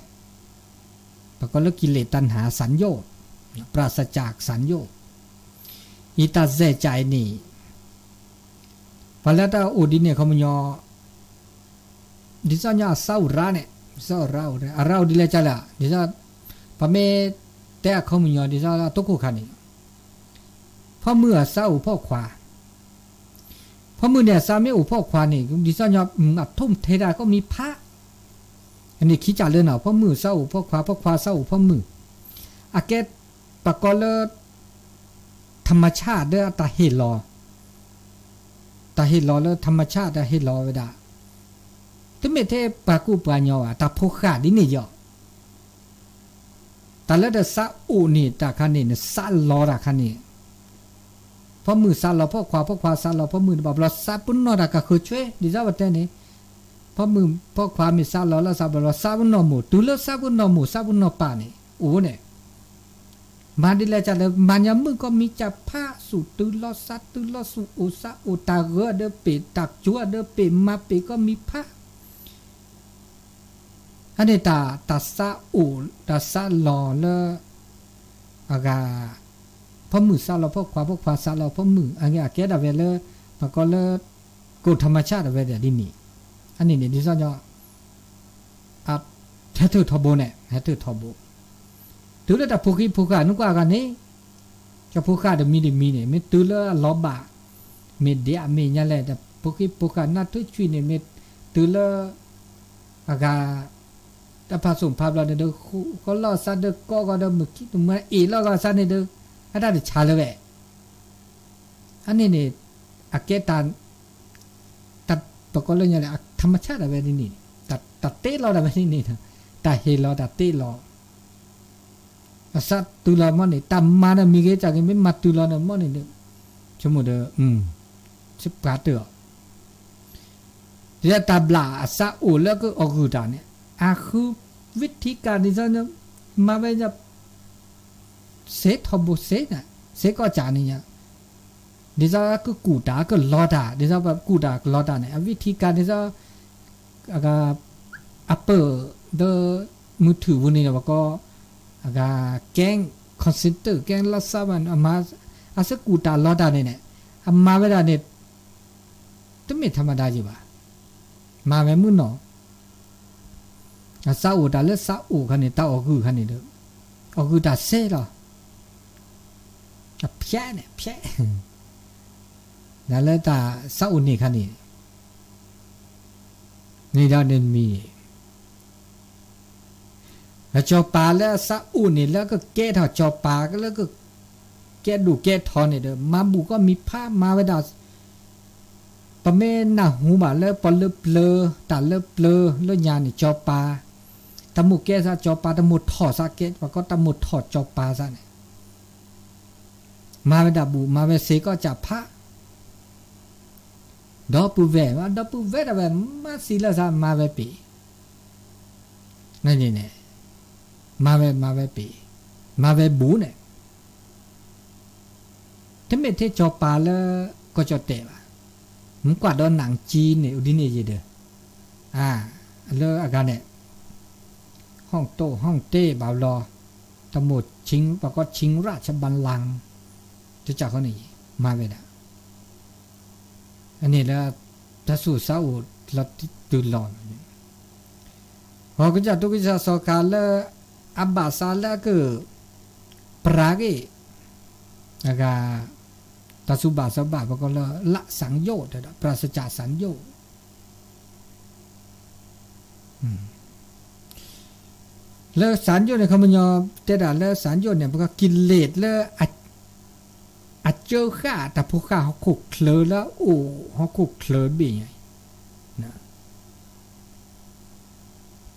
ပကိးလၢ กิเลสตัณหาสัญโยชน์ ปราศจากสัญโยชน์, အံၤတၢ်စဲးကးအံၤန့ၣ် ပှၤလၢတၢ်အိၣ်ဒ်န့ၣ်အခီပညီ ဒ်သိးညီအစးအိၣ်ရၣ်န့ၣ်, စးအိၣ်ရၣ်အိၣ် အရၣ်အိၣ်ဒ်လဲၣ်ကလဲၣ်, ဒ်သိး ပမ့ၢ်တဲအခီပညီ ဒ်သိးအတိခိၣ်ခါန့ၣ် ဖီၣ်မုၢ်အစးအိၣ်ဖီၣ်ခွါ, ဖီၣ်မုၢ်န့ၣ် အစးမ့ၢ်အိၣ်ဖီၣ်ခွါန့ၣ် ဒ်သိးညီ အထိၣ်ထဲဒၣ်ကီၢ်မံဖး, အန့ၣ်ခံကးလၢနီၤ ဖီၣ်မုၢ်အစးအိၣ်ဖီၣ်ခွါ ဖီၣ်ခွါအစးအိၣ်ဖီၣ်မုၢ်, အကဲ ပကိးလၢ ธรรมชาติ ဒီးအတၢ်ဟ့ၣ်လီၤ တၢ်ဟ့ၣ်လီၤလၢ ธรรมชาติ တၢ်ဟ့ၣ်လီၤဝဲဒၣ်, တမ့ၢ်ထဲပှၤကူပှၤညီဘၣ် တၢ်ဖိဃာ်ဒ်န့ၣ်ယီၤ, တၢ်လၢတၢ်စးအိၣ်န့ၣ် တၢ်ခါန့ၣ် နစးလီၤတၢ်ခါန့ၣ်, ဖီၣ်မုၢ်စးလီၤဖီၣ်ခွါ ဖီၣ်ခွါစးလီၤဖီၣ်မုၢ် တဘၣ်ဘျီစးပနီၣ်တၢ်ကဃုာ်ဆွဲ ဒ်သိးပတဲန့ၣ်, ဖီၣ်မုၢ်ဖီၣ်ခွါမ့ၢ်စးလီၤလၢစးဘျီဘျီ စးပနီၣ်မိၢ် တုၤလၢစးပနီၣ်မိၢ် စးပနီၣ်ပၢ်န့ၣ် အိၣ်န့ၣ် မၤဒ်လဲၣ်ကလဲၣ် မၤညီမုၣ်ကီၢ်မံကၢ်ဖး စူၢ်တုၤလီၤစးတုၤလီၤ စူၢ်အိၣ်စးအိၣ် တၢ်ဂၢၢ်ဒီးပ့ၤ တၢ်ကၠိဒီးပ့ၤ မၤပ့ၤကီၢ်မံဖး, အန့ၣ်တၢ် တၢ်စးအိၣ် တၢ်စးလီၤလၢ အဂၤ ဖီၣ်မုၢ်စးလီၤဖီၣ်ခွါ ဖီၣ်ခွါစးလီၤဖီၣ်မုၢ် အကဲဒၣ်ဝဲလၢ ပကိးလၢ กฎธรรมชาติ ဒၣ်ဝဲဒၣ်ဒ်န့ၣ်, အန့ၣ်န့ၣ် ဒ်သိးညီ ဟဲထၢၣ်ထီဘိန့ၣ် ဟဲထၢၣ်ထီဘိ, တုၤလၢတၢ်ဖိဃံဖိဃာ်နကွၢ်ဂၤန့ၣ်, တၢ်ဖိဃာ်တမံၤတမံၤန့ၣ် မ့ၢ်တုၤလၢအလီၤဘၣ်, မ့ၢ်ဒဲးအမ့ၢ်ညါလဲၣ် တၢ်ဖိဃံဖိဃာ်နၢ်ထူၣ်ဆွံန့ၣ် မ့ၢ်တုၤလၢ အဂၤ တၢ်ဖးစိၣ်ဖးဘျီန့ၣ်ဒီး ဃီလီၤစးဒီးကိးဂီၤဒီး မုၢ်ခံမုၢ်မါအ့ၣ်လီၤဂီၤစးန့ၣ်ဒီး အတၢ်တဆါလၢၤဝဲ အန့ၣ်န့ၣ် အကဲတၢ် တၢ်ပကိးလၢညါလဲၣ် အထမဆၣ်တၢ်ဝဲဒ်န့ၣ်, တၢ်တ့လီၤတၢ်ဝဲဒ်န့ၣ်, တၢ်ဟ့ၣ်လီၤတၢ်တ့လီၤ, အစးတုၤလီၤမ့ၢ်န့ၣ် တၢ်မၤဒီးမံၤဂ့ၤကၢ်ဂ့ၤ မ့ၢ်မၤတုၤလီၤန့ၣ်မ့ၢ်န့ၣ်ဒီး ဆိကမိၣ်ဒီး စပှၤတၢၢ်အီၤ ဒ်သိးတၢ်ဘျၣ်အစးအိၣ်လၢကအီၣ်ဂုာ်တၢ်န့ၣ် အဃု ဝံထံကၣ်န့ၣ် မၤဝဲ စ့ထီဘိစ့န့ၣ် စ့ကီၢ်ကၠၣ်န့ၣ်ညါ, ဒ်သိးကကူၣ်တၢ်ကလီၤတၢ် ဒ်သိးပကူၣ်တၢ်ကလီၤတၢ်န့ၣ် အဝံထံကၣ်န့ၣ် အပၢၢ်ဒီး မုၢ်ထူၣ်ပူၤန့ၣ်ဒီးပကိး အဂၤ ကဲ call center ကဲလီၤစၢ်ဘၣ်န့ၣ် အမၤ အစကူၣ်တၢ်လီၤတၢ်န့ၣ်န့ၣ် အမၤဝဲဒၣ်န့ၣ် တမ့ၢ်ထမဒါယံၤဘၣ်. မၤဝဲမုၢ်နီၢ် အစးအိၣ်တၢ်လၢစးအိၣ်ခါန့ၣ် တၢ်အီၣ်ဂုာ်ခါန့ၣ်ဒီး အီၣ်ဂုာ်တၢ်စ့လီၤ. အဖျဲးန့ၣ် ဖျဲး ဒ်လၢတၢ်စးအိၣ်န့ၣ်ခါန့ၣ် န့ၣ်ဒီးန့ၣ်မံၤ လၢစီၤပၤလၢအစးအိၣ်န့ၣ် လၢကကဲထီၣ်စီၤပၤလၢက ကဲဒိၣ်ကဲထီန့ၣ်ဒီး မၤဘူၣ်ကီၢ်မံၤဖးမၤဝဲဒၣ် ပမ့ၢ်နၢ်ဟူဘၣ်လၢပှၤလၢပျၢၤ တၢ်လၢပျၢၤလၢညါန့ၣ် စီၤပၤ တၢ်မိၣ်ကဲစၢ်စီၤပၤ တၢ်မိၣ်ထီၣ်စၢ်ကဲ ပှၤကိးတၢ်မိၣ်ထီၣ်စီၤပၤစၢ်န့ၣ် မၤဝဲဒၣ်ဘူၣ် မၤဝဲစ့ကီၢ်ကၠၣ်ဖး ဒီပုၢ်ဝဲၢ် ဒီပုၢ်ဝဲၢ်တၢ်ဝဲ မၤစံးလၢစၢ် မၤဝဲပ့ၤ န့ၣ် မၤဝဲ မၤဝဲပ့ၤ မၤဝဲဘူၣ်န့ၣ် တမ့ၢ်ထဲစီၤပၤလၢ ကီၢ်ကၠီၣ်တဲာ်ဘၣ်. မ့ၢ်ကွၢ်ဒီးနၢ်ကၠံန့ၣ် အိၣ်ဒ်န့ၣ်ယံၤဒီး လၢအဂၤန့ၣ် ဟီၣ်တိၣ်ဟီၣ်တ့ၢ်ဘၣ်ဘျီ တၢ်မိၣ် ပှၤကိး ชิงราชบัลลังก์ တကးဃီန့ၣ် မၤဝဲဒၣ် အန့ၣ်လၢ တၢ်ဆူၣ်စၢ်အိၣ်လီၤတုၤလီၤ ဟီၣ်ကစၢ်ဒိၣ်ကစၢ်စီၤခါလၢ အဘၣ်စးလၢအက ပြားဂ့ၢ် အဂၤ တၢ်ဆူၣ်ဘၣ်စၢ်ဘၣ် ပကိးလၢ လၢသံယိတ် တဲဒၣ် ပြၢစကၢ်သံယိတ် လၢသံယိတ်န့ၣ် ခီပညီ တဲဒၣ်လၢသံယိတ်န့ၣ် ပကီး กิเลส လၢ အစၢဃာ်တၢ်ဖိဃာ်ဟီၣ်ခိၣ်ချၢလၢအအိၣ်ဟီၣ်ခိၣ်ချၢတဘ့ၣ်ညါ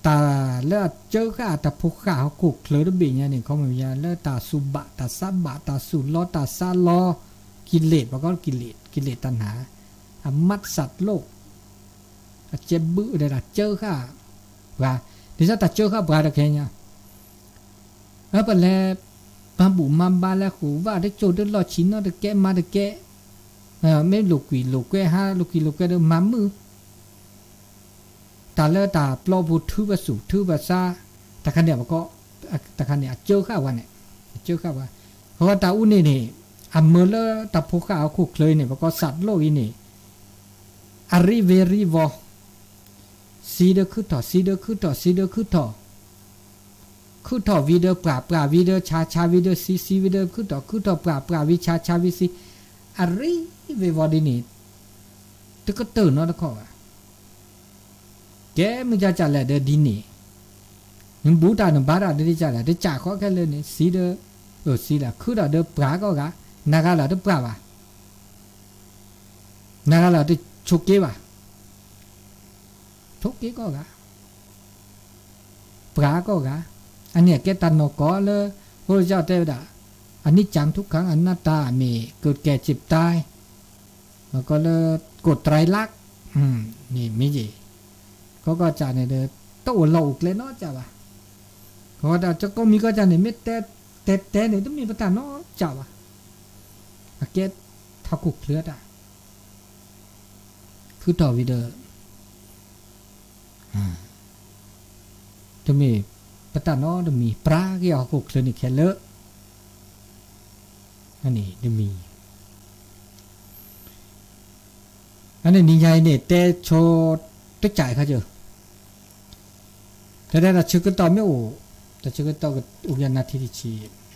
အံၤ တၢ်လၢအစၢဃာ်တၢ်ဖိဃာ်ဟီၣ်ခိၣ်ချၢတဘ့ၣ်ညါန့ၣ် ခီပညီလၢတၢ်ဆူၣ်ဘၣ်တၢ်စးဘၣ် တၢ်ဆူၣ်လီတၢ်စးလီ กิเลส ပကိး กิเลส กิเลส တၢ်နၢ် အမၤသးလိၣ် အကဲဘုၣ်ဒဲးဒၣ် စၢဃာ်ပှၤ ဒ်သိးတၢ်စၢဃာ်ပှၤတခဲညါ အပလဲၤ မၤဘူၣ်မၤဘါလၢဃိာ်ဝၣ်တကၠိၢ်တလီၢ်ဆံးနီတကဲမၤတကဲ မ့ၢ်လိာ်ကွံာ်လိာ်ကွဲဟါ လိာ်ကွံာ်လိာ်ကွဲဒီးမၤမုၢ် တၢ်လၢတၢ်ပျီပူၤထုပသူၣ်ထုပသး တၢ်ခါန့ၣ်ပကိး တၢ်ခါန့ၣ် အစၢဃာ်ဝဲန့ၣ် အစၢဃာ်ဝဲ အဝဲတၢ်အူန့ၣ်န့ၣ် အမၢလၢတၢ်ဖိဃာ်ဟီၣ်ခိၣ်ချၢအံၤန့ၣ် ပကိးသးလိၣ်အံၤန့ၣ် အရံဝ့ရံဝီၤ စံးဒီးခုၣ်ထီၣ် စံးဒီးခုၣ်ထီၣ် စံးဒီးခုၣ်ထီၣ် ခုၣ်ထီၣ်ဝံၤဒီးပှၢ် ပှၢ်ဝံၤဒီးဆါ ဆါဝံၤဒီးစံး စံးဝံၤဒီးခုၣ်ထီၣ် ခုၣ်ထီၣ်ပှၢ် ပှၢ်ဝံၤဆါ ဆါဝံၤစံး အရံဝ့ဝီၤဒ်န့ၣ် တကတၢၢ်နီတခီၣ်ဘၣ် ကဲမုၢ်ကၢ်ကၢ်လဲၣ်ဒီးဒ်န့ၣ် နဘူးတၢ်နဘါတၢ်ဒ်ကၢ်လဲၣ် တကးဃီခဲလၢာ်န့ၣ် စံးဒီး စံးလၢခုၣ်ထီၣ်ဒီးပှၢ်ကီၢ်ဂၤ နဂၤလၢတပှၢ်ဘၣ် နဂၤလၢတဆိးက့ဘၣ် ဆိးက့ကီၢ်ဂၤ ပှၤကီၢ်ဂၤ အန့ၣ်အကဲတၢ်နီၢ်ကီၢ်လၢ ဖိဒိၣ်ကၠီတဲဝဲဒၣ် အနံၣ်ကၠၢ်ထူၣ်ခါ အနၢ်တၢ်မ့ၢ် ကၢးကဲးစံးပတၢ် မ့ၢ်ကီးလၢ ကိးတရံးလၢ် န့ၣ်မ့ၢ်ယံၤ ကီၢ်ကီၢ်ကၢ်န့ၣ်ဒီး တအိၣ်လီၢ်အိၣ်ကျဲနီတကၢ်ဘၣ် ကီၢ်ကီၢ်ကၢ် ကီၢ်မံၤကီၢ်ကၢ်န့ၣ် မ့ၢ်တဲတဲတဲန့ၣ် တမ့ၢ်ပတၢ်နီတကၢ်ဘၣ် အကဲထီၣ်ခိၣ်ချၢတၢ် ဖုထီၣ်ဝံၤဒီး တမ့ၢ်ပတၢ်နီတမံၤ ပြၢက့ၤဟီၣ်ခိၣ်ချၢန့ၣ်ခဲလၢာ် န့ၣ်တမံၤ အန့ၣ်နံၤညါအံၤန့ၣ် တဲဆိတကးခါကၢ တဲဒၣ်တၢ်ဆၢကတီၢ်မ့ၢ်အိၣ် တၢ်ဆၢကတီၢ်အိၣ်ကနၣ်ထံတဆံ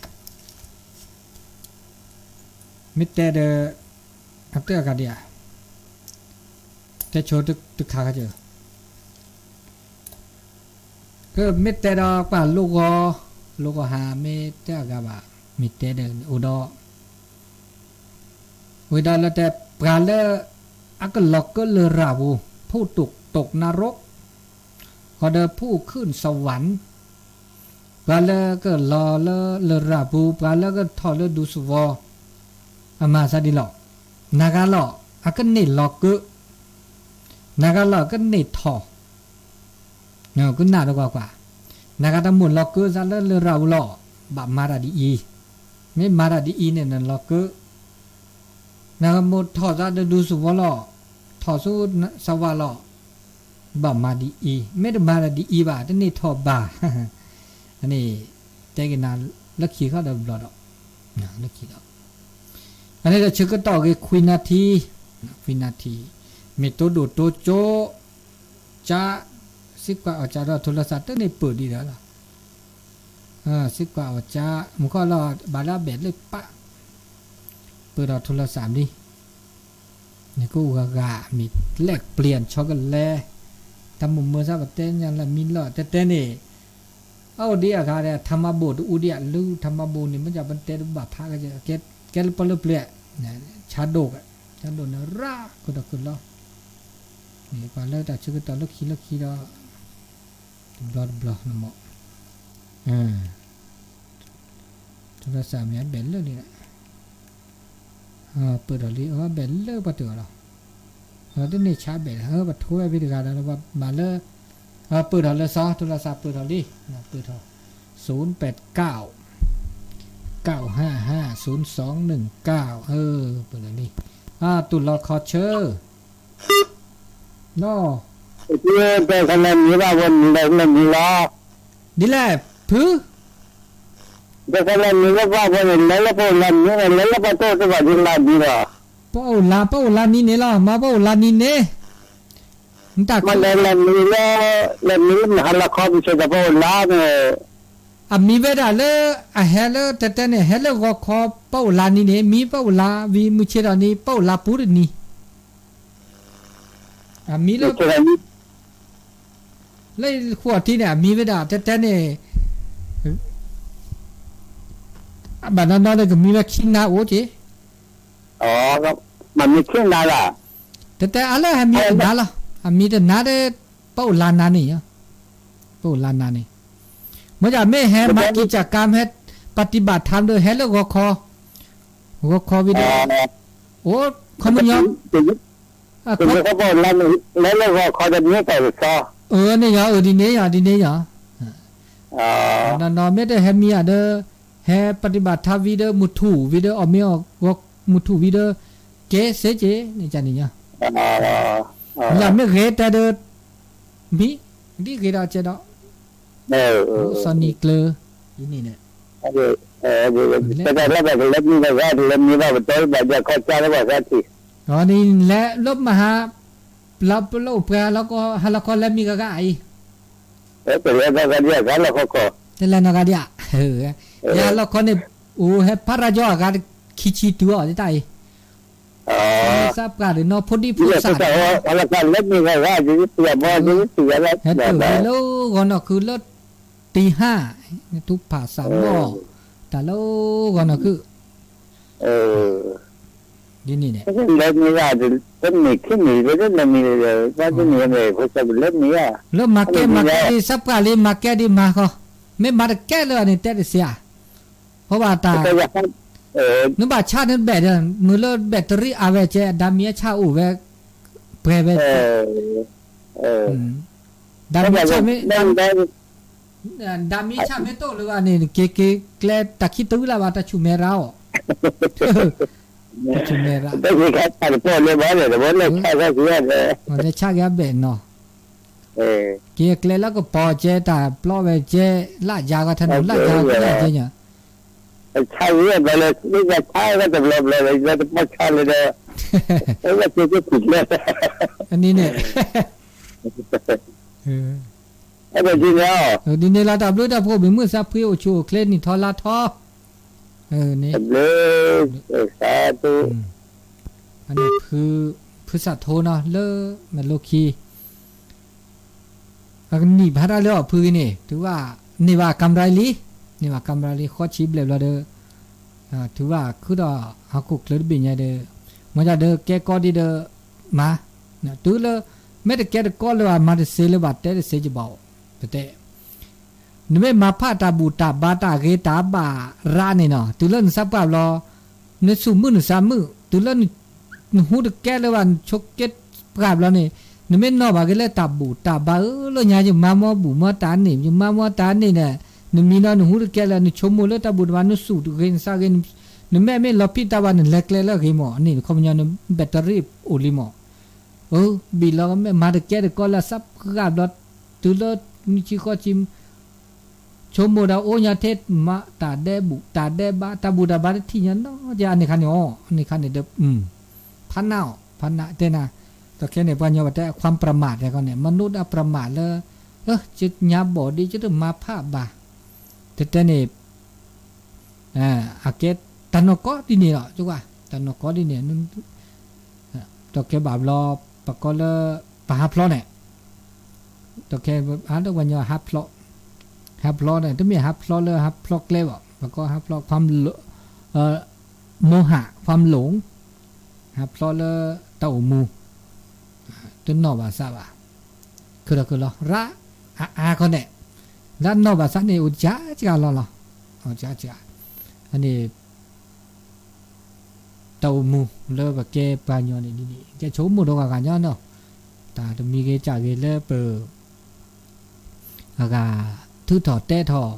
မ့ၢ်တဲဒီး အတၢ်အဂၤဒံးဧါ တဲဆိတခါခါကၢ ကမ့ၢ်တဲဒီးပှၤလိၣ်ဂီၤ လိၣ်ဂီၤဟါ မ့ၢ်တဲအဂၤဘၣ် မ့ၢ်တဲဒီးအိၣ်ဒီး ဝံၤဒီးလၢတဲ ပှၤလၢအကလီၤကၢလၢရၤပူၤ, ဖူတုးနရိ, ဃီဒီးဖူခုၣ်စဝၣ်, ပှၤလၢကလီၤလၢလရာ်ပူၤ, ပှၤလၢကထီၣ်လၢဒူသဝီ, အမၤသးဒ်လီၤ. နဂၤလီၤအကန့ၢ်လီၤကၢ, နဂၤလီၤအကန့ၢ်ထီၣ်, ကနၣ်တကွၢ်ကွၢ်, နဂၤတမိၣ်လီၤကၢသးလၢလရာ်ပူၤလီၤ, ဘၣ်မၤတၢ်ဒ်အံၤ, မ့ၢ်မၤတၢ်ဒ်အံၤန့ၣ် နလီၤကၢ နကမိၣ်ထီၣ်သးဒီးဒူသဝီလီၤ, ထီၣ်ဆူစဝးလီၤ, ဘၣ်မၤဒ်အံၤ, မ့ၢ်တမၤတၢ်ဒ်အံၤဘၣ် တန့ၢ်ထီၣ်ဘၣ်. အန့ၣ် တဲက့ၤနၤလၢခံဃီဒီးဘျီဒီး, လၢခံဒီး, အန့ၣ်ဒီးဆၢကတီၢ်ဂ့ၤခွံနၣ်ထံ, ခွံနၣ်ထံ, မ့ၢ်တိဒိၣ်တိကၠိ, ကၠါ, စံးကွၢ်အီၣ်ကၠါဒီးထိလီၤသးတန့ၢ်ပၢၢ်ဒံးဒီးလီၤ. စံးကွၢ်အီၣ်ကၠါ, မူခီလီၤ ဘၣ်လၢအဘဲၣ်လၢပၢ်, ပၢၢ်ထီၣ်ထိလီၤသးလံ, နကအိၣ်ဂၤဂၤ မ့ၢ်လဲၣ်ပျံၤဆီကလဲ, တၢ်မိၣ်မၢသးပတဲညါလၢမံလီၤ တဲတဲန့ၣ်, အအိၣ်ဒံးအဂၤဒီး ထါမါဘိၣ်တအူဒံး အလူ ထါမါဘိၣ်န့ၣ် မ့ၢ်ဒ်ပတဲတဘၣ်ဖး, ကဲလၢပီလၢပျဲၢ်, ဆါဒိၣ်, ဆါဒိၣ်န့ၣ်ရၣ်ကဒီးကလီ, ပှၤလၢတၢ်ဆၢကတီၢ်လၢခံလၢခံဒီး, တဘျီတဘျီနမ့ၢ် ထိလီၤသးမ့ၢ်အဘဲၣ်လၢလံ, ပၢၢ်ထီၣ်လံ အဘဲၣ်လၢပှၤတၢၢ်အီၤလီၤ, တန့ၢ်ဆါဘဲၣ် ပှၤထိဝဲဖဲတဂၤဒီး ပှၤမၤလၢ, ပၢၢ်ထီၣ်လၢစီၤ ထိလီၤသးပၢၢ်ထီၣ်လံ, ပၢၢ်ထီၣ်, သုပ့းကၠၢ်, ကၠၢ်ဟၣ်ဟၣ် သုသွင် နုၢ်ကၠၢ်, ပၢၢ်ထီၣ်လံ, တူၢ်လီၤခီဆၢ လီၤ, တဲကလဲၤမံဘၣ်ဝဲန့ၣ် လဲၤမံလီၤ, ဒ်လဲၣ်, ဖု, တဲကလဲၤမံလၢပှၤဝဲန့ၣ် လဲၤလၢပအိၣ်လၢမံန့ၣ် လဲၤလၢပှၤတအိၣ်တဘၣ်ဒ်လၢမံလီၤ, ပအိၣ်လၢ ပအိၣ်လၢနံၤန့ၣ်လီၤ မ့ၢ်ပအိၣ်လၢနံၤန့ၣ်, မ့ၢ်လဲၤမံလၢ, လဲၤမံလၢမဟါလီၤခီ ပဆဲးဒီးပအိၣ်လၢန့ၣ် အမံဝဲဒၣ်လၢ, အဟဲလၢတဲတဲန့ၣ် ဟဲလၢဂီၤခီ ပအိၣ်လၢနံၤန့ၣ် မံပအိၣ်လၢဝံၤ မုၢ်ဆ့ၣ်ထီၣ်နံၤ ပအိၣ်လၢပူၤတနံၤ, အမံလၢ, လၢဃိာ်ထံန့ၣ် အမံဝဲဒၣ်တဲတဲန့ၣ်, ဘၣ်နီၢ်နီၢ်ဒီးကမံဝဲခံနၤအိၣ်က့ၤ, မ့ၢ်မံခံနၤလီၤ, တဲတဲအလၢဟဲမံတနၤလီၤ, အမံတနၤဒီး, ပအိၣ်လၢနၤန့ၣ်, ပအိၣ်လၢနၤန့ၣ်, မ့ၢ်ဒ်မ့ၢ်ဟဲမၤကံစကါ ဟဲပฏิบัติธรรมဒီး ဟဲလၢဂီၤခီ, ဂီၤခီဝံၤဒီး, အိၣ်ခီမညီ, ပအိၣ်လၢ, လဲၤလၢဂီၤခီဒီးမံတၢ်ကစီ, အန့ၣ်ယီၤ အဒ်န့ၣ်ယီၤ ဒ်န့ၣ်ယီၤ, နီၢ်နီၢ်မ့ၢ်တဟဲမံဧါဒီး, ဟဲပฏิบัติธรรมဝံၤဒီး မုၢ်ထူၣ်ဝံၤဒီး အီၣ်မ့ၤအီၣ်ဂီၤ မုၢ်ထူၣ်ဝံၤဒီး, ကဲစ့က့ၤန့ၣ်န့ၣ်, မ့ၢ်ဂ့ၤတဲဒီး, မံ, ဒ်ဂ့ၤဒီးကဲဒီး, အိၣ်စီၤနံၤကျၢၤ, ဒ်န့ၣ်န့ၣ်, တၢ်လၢဘၣ်ကလဲၤမံဂၤဂၤ တလဲၤမံဘၣ်ပတီၢ်ဘၣ်ယၤခီကၢ်လၢပှၤသးထံၣ်, လဲၤလၢမဟါ, လၢပလၢအိၣ်ပှဲၤဟါလီၤခီဟါလီၤခီလဲၤမံဂၤဂၤအံၤ, တလဲၤနီၢ်ဂၤဒံးဧါ, ယဟါလီၤခီန့ၣ်, အိၣ်ဟဲဖးရၤကၠီအဂၤခံဆံတုၤအီၤဒ်တၢ်အံၤ, သးပှၢ်ဒီးနီၢ်ဖိဒံဖိသၣ်, ဟဲတၢၢ်ဝဲလၢဂီၤနီၢ်ခုလၢ, တဟါ, ထူဖးသးမီၢ်, တၢ်လၢဂီၤနီၢ်ခု, ဒ်န့ၣ်န့ၣ်, လၢမၤကဲမၤကဲဒ်သးပှၢ်လံ မၤကဲဒ်မၤဃီ, မ့ၢ်မၤတကဲလၢာ်န့ၣ် တဲတသ့ဧါ, ဖီဘၣ်တၢ်, နဘၣ်ဆါနဘဲၣ်ဒီး မုၢ်လၢဘဲၣ်တရံးအါဝဲကဲ ဒၣ်မံအဆၣ်အိၣ်ဝဲ, ပှဲၤဝဲ, ဒၣ်မံဆၣ်မ့ၢ်, ဒၣ်မံဆၣ်မ့ၢ်တအိၣ်လၢၤဘၣ်န့ၣ် က့ၤက့ၤကျဲတၢ်ခံတဝံၤလၢ်ဘၣ် တၢ်ဆူၣ်မဲရၤအီၤ, တၢ်ဆူၣ်မဲရၤ, လဲၤဆၣ်က့ၤအဘဲၣ်နီၤ, က့ၤကျဲလၢကပီၤကဲ တၢ်ပျီဝဲကဲ, လၢယၤဂီၤထၢနုာ် လၢယၤဂီၤကဲညါ, ဆါဂ့ၤဘၣ်လၢ လၢယဆါဂ့ၤတဘျီဘျီလၢ ယတပီၢ်ဆါလၢဒီး, ယက့ၤက့ၤထံၣ်ကျဲ, န့ၣ်န့ၣ်, အဲၣ်ဒိးဒ်န့ၣ်, ဒ်န့ၣ်လီၤ တၢ်ဘျုးတၢ်ဖှိၣ် မုာ်မုာ်သးဖှံ အိၣ်ဆူၣ်အိၣ်ချ့နံၣ်ထီလါထီ, န့ၣ်, ဖုစးထိနီၤ လၢမဲာ်လိခံ အကနံၣ်ဖးတၢ်လၢအီၣ်ဖုဂ့ၤန့ၣ် တုၤဘၣ်န့ၢ်ဘၣ်ကၤမရၤလံ, န့ၢ်ဘၣ်ကၤမရၤလံ ဃီဆံဘျဲၣ်ဘျီဒီး, တုၤဘၣ်ခုဒီးဟီၣ်ခိၣ်ချၢတဘ့ၣ်ညါဒီး, မ့ၢ်ဒၣ်ဒီးကဲကီဒ်ဒီး မၤ, တုၤလၢ မ့ၢ်တကဲတကီလၢၤဘၣ် မၤတစ့လၢၤဘၣ် တဲတစ့ကဘၣ်အိၣ်, ပတဲ နမ့ၢ်မၤဖးတၢ်ဘူၣ်တၢ်ဘါတၢ်ဂ့ၤတၢ်ဘၣ်ရၣ်န့ၣ်နီၤ တုၤလၢနသးပှၢ်ဘျီ နဆူၣ်မုၣ်နသးမုၣ် တုၤလၢ နဟူတကဲလၢၤဘၣ် နဆိးက့ပှၢ်ဘျီန့ၣ် နမ့ၢ်နီၣ်ဘၣ်က့ၤလၢတၢ်ဘူၣ်တၢ်ဘါဧၢ လၢညါယမၤမီဘူၣ်မီတၢ်န့ၣ် ယမၤမီတၢ်န့ၣ်ဒီး နမံနီၤနဟူတကဲလၢၤ နဆိကမိၣ်လၢတၢ်ဘူၣ်တၢ်ဘါ နဆူၣ်တဂ့ၤနသးဂ့ၤ နမဲာ်မ့ၢ်လီၤဖံးတၢ်ဘၣ်နလဲၤကျဲလၢအဂ့ၤမးန့ၣ် ခီပညီန battery အိၣ်လံမး အၢ ဘံၣ်လီၤကမ့ၢ်မၤတကဲတကီလၢသးပှၢ်ဘျီ တုၤလၢနံၣ်ဆံဃီဆံ ဆိကမိၣ်ဒီးအိၣ်ညါထဲ မၤတၢ်ဒဲးဘူၣ်တၢ်ဒဲးဘါ တၢ်ဘူၣ်တၢ်ဘါတထံၣ်ညါနီတခါန့ၣ်အီၤ န့ၣ်ခါန့ၣ်ဒီး ဖးနးအီၤ ဖးနးတဲနၤ တခဲန့ၣ် ပှၤညီပတဲ ความประมาท တဲခီန့ၣ် မနုၤဒၣ် ประมาท လၢ ကညါဘီၣ်ဒ်ကတမၤဖးဘၣ် တဲတဲန့ၣ် အကဲ တၢ်နီၢ်ကီဒ်န့ၣ်လီၤ တၢ်နီၢ်ကီဒ်န့ၣ် တခဲဘၣ်ဘျီ ပကိးလၢ ပဟးဖျီန့ၣ် တခဲ ဟးလၢပှၤညီဟးဖျီ ဟးဖျီန့ၣ် တမ့ၢ်ဟးဖျီလၢဟးဖျီကျဲဘၣ် ပကိးဟးဖျီ ความ โมหะ ความหลง ဟးဖျီလၢတၢ်အိၣ်မူ တနီၣ်ဘၣ်သးဘၣ် ခုၣ်ထီၣ်ခုၣ်လီၤ ရၣ်အါအါခီန့ၣ် လၢနီၣ်ဘၣ်သးန့ၣ် အိၣ်ကၠးကၠးလီၤလီၤ အိၣ်ကၠးကၠး အန့ၣ် တၢ်အိၣ်မူလၢပကဲပှၤညီန့ၣ်ဒ်န့ၣ် ကဲဆိကမိၣ်ဒီးဂၤဂၤညီနီၤ တၢ်တမံၤဂ့ၤကၢ်ဂ့ၤလၢပ အဂၤ ထုးထီၣ်တဲထီၣ်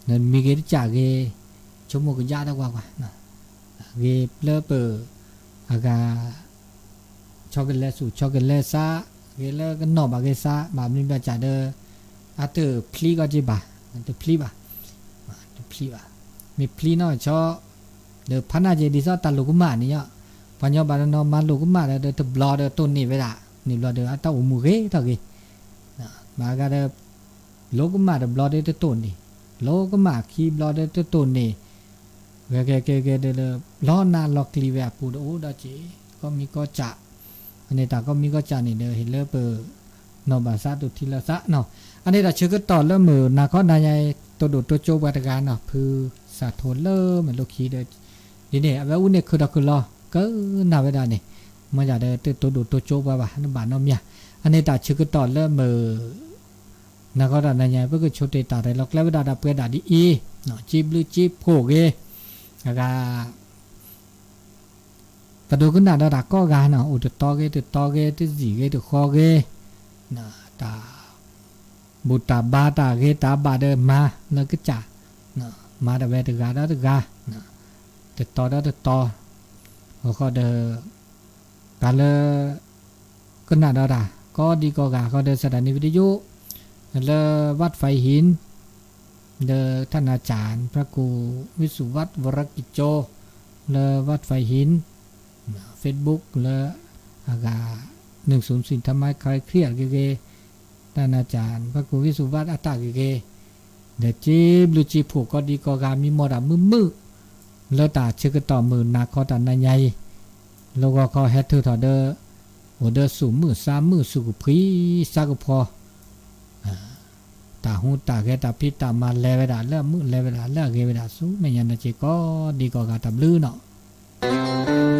နမံၤဂ့ၤတကၢ်ဂ့ၤ ဆိကမိၣ်ကယါတၢ်ကွၢ်ကွၢ် ဂ့ၤလၢပ အဂၤ ဆီကလဲၤဆူၣ်ဆီကလဲၤသး ဂ့ၤလၢကနီၣ်ဘၣ်ဂ့ၤသး ဘၣ်မနုၤဘၣ်ကၢ်ဒီး အတဖျံကီက့ဘၣ် တဖျံဘၣ် တဖျံဘၣ် မ့ၢ်ဖျံနီၢ်ဆီ ဒီးဖးနးက့ဒ်သိးတၢ်လိာ်ကမၣ်န့ၣ်ညီ ပှၤညီဘၣ်တနီၤမၤလိာ်ကမၣ်ဒီးတဘျီဒီးတိၢ်န့ၢ်ဝဲဒၣ် န့ၣ်ဘျီဒီးအတၢ်အိၣ်မူဂ့ၤထီၣ်ဂ့ၤ မၤဂၤဒီး လိာ်ကမၣ်တဘျီဒီးတတိၢ်န့ၢ် လိာ်ကမၣ်ခံဘျီဒီးတတိၢ်န့ၢ် ဂဲၤဂဲၤဂဲၤဂဲၤဒီး လီၤနးလီၤကျံၤဝဲအပူၤဒီးအိၣ်ဒီးက့ၤ ကီၢ်မံကီၢ်စၢ် အန့ၣ်တၢ်ကီၢ်မံကီၢ်စၢ်န့ၣ်ဒီး ဟ့ၣ်လၢပ နီၢ်ဘၣ်သးတူၢ်ထံလၢသးနီၤ အန့ၣ်တၢ်ဆၢကတီၢ်လၢမုၢ်နၤခီနၤညါ တိၢ်ဒိၣ်တိစူပှၤတဂၤနီၤ ဖုစၢ်ထိးလၢမဲာ်လိခံဒီး ဒ်န့ၣ် အဝဲအူန့ၣ်ခုၣ်ထီၣ်ခုၣ်လီၤ ကနၣ်ဝဲဒၣ်န့ၣ် မ့ၢ်ဒၣ်ဒီးတတိၢ်ဒိၣ်တိစူပှၤဘၣ် နဘၣ်နီတမံၤ အန့ၣ်တၢ်ဆၢကတီၢ်လၢမုၢ် နၤခီတၢ်နၤညါ ပကဆိတ့ၢ်တၢ်ရဲၣ်လီၤကျဲဝဲဒၣ်ဒီးပှဲၤဒၣ်ဒ်အံၤ, စ့ဘျုးစ့ဖှိၣ်ဂ့ၤ, အဂၤ ပဒိကနၣ်ဒီးတၢ်ကိးဂၤနီၤ, အိၣ်တတီၤဂ့ၤ တတီၤဂ့ၤ တစံၣ်ဂ့ၤ တဃီဂ့ၤ, တၢ် ဘူၣ်တၢ်ဘါတၢ်ဂ့ၤတၢ်ဘၣ်ဒီးမၤလၢကစၢ်, မၤတဝဲတဂၤဒီးတဂၤ, တတီၤဒီးတတီၤ, အဃိဒီး တၢ်လၢ ကနၣ်ဒီးတၢ် ကိးဒံကိးဂၤဃီဒီး စဒၣ်နံၣ်ဝံၤတယိၣ် လၢ วัดไฟหิน ဒီးတၢ်နၤစၢ် พระครูวิสุวัฒน์ วรกิจโจ လၢ วัดไฟหิน Facebook လၢအဂၤ หนึ่งศูนย์สี่ ธรรมะคลายเครียด ဂ့ၤဂ့ၤ, တၢ်နၤစၢ် พระครูวิสุวัฒน์ အတၢ်ဂ့ၤဂ့ၤ, ဒီးစ့ဘျုးစ့ဖှိၣ်ကိးဒံကိးဂၤ မံမီၢ်တၢ်မုာ်မုာ် လၢတၢ်ဆၢကတီၢ်မုၢ်နၤခီတၢ်နၤညါအံၤ, လၢဂီၤခီဟဲထုးထီၣ်ဒီး အိၣ်ဒီးဆူၣ်မုာ်သးမုာ် ဆူၣ်ကဖှံသးကဖှီ, တၢ်ဟူးတၢ်ဂဲၤတၢ်ဖံးတၢ်မၤလဲၤဝဲဒၣ် လၢအမုာ်လဲၤဝဲဒၣ် လၢအဂ့ၤဝဲဒၣ် ဆူမဲာ်ညါနၢ်က့ကိးဒံကိးဂၤ တၢ်ဘျုးနီၤ.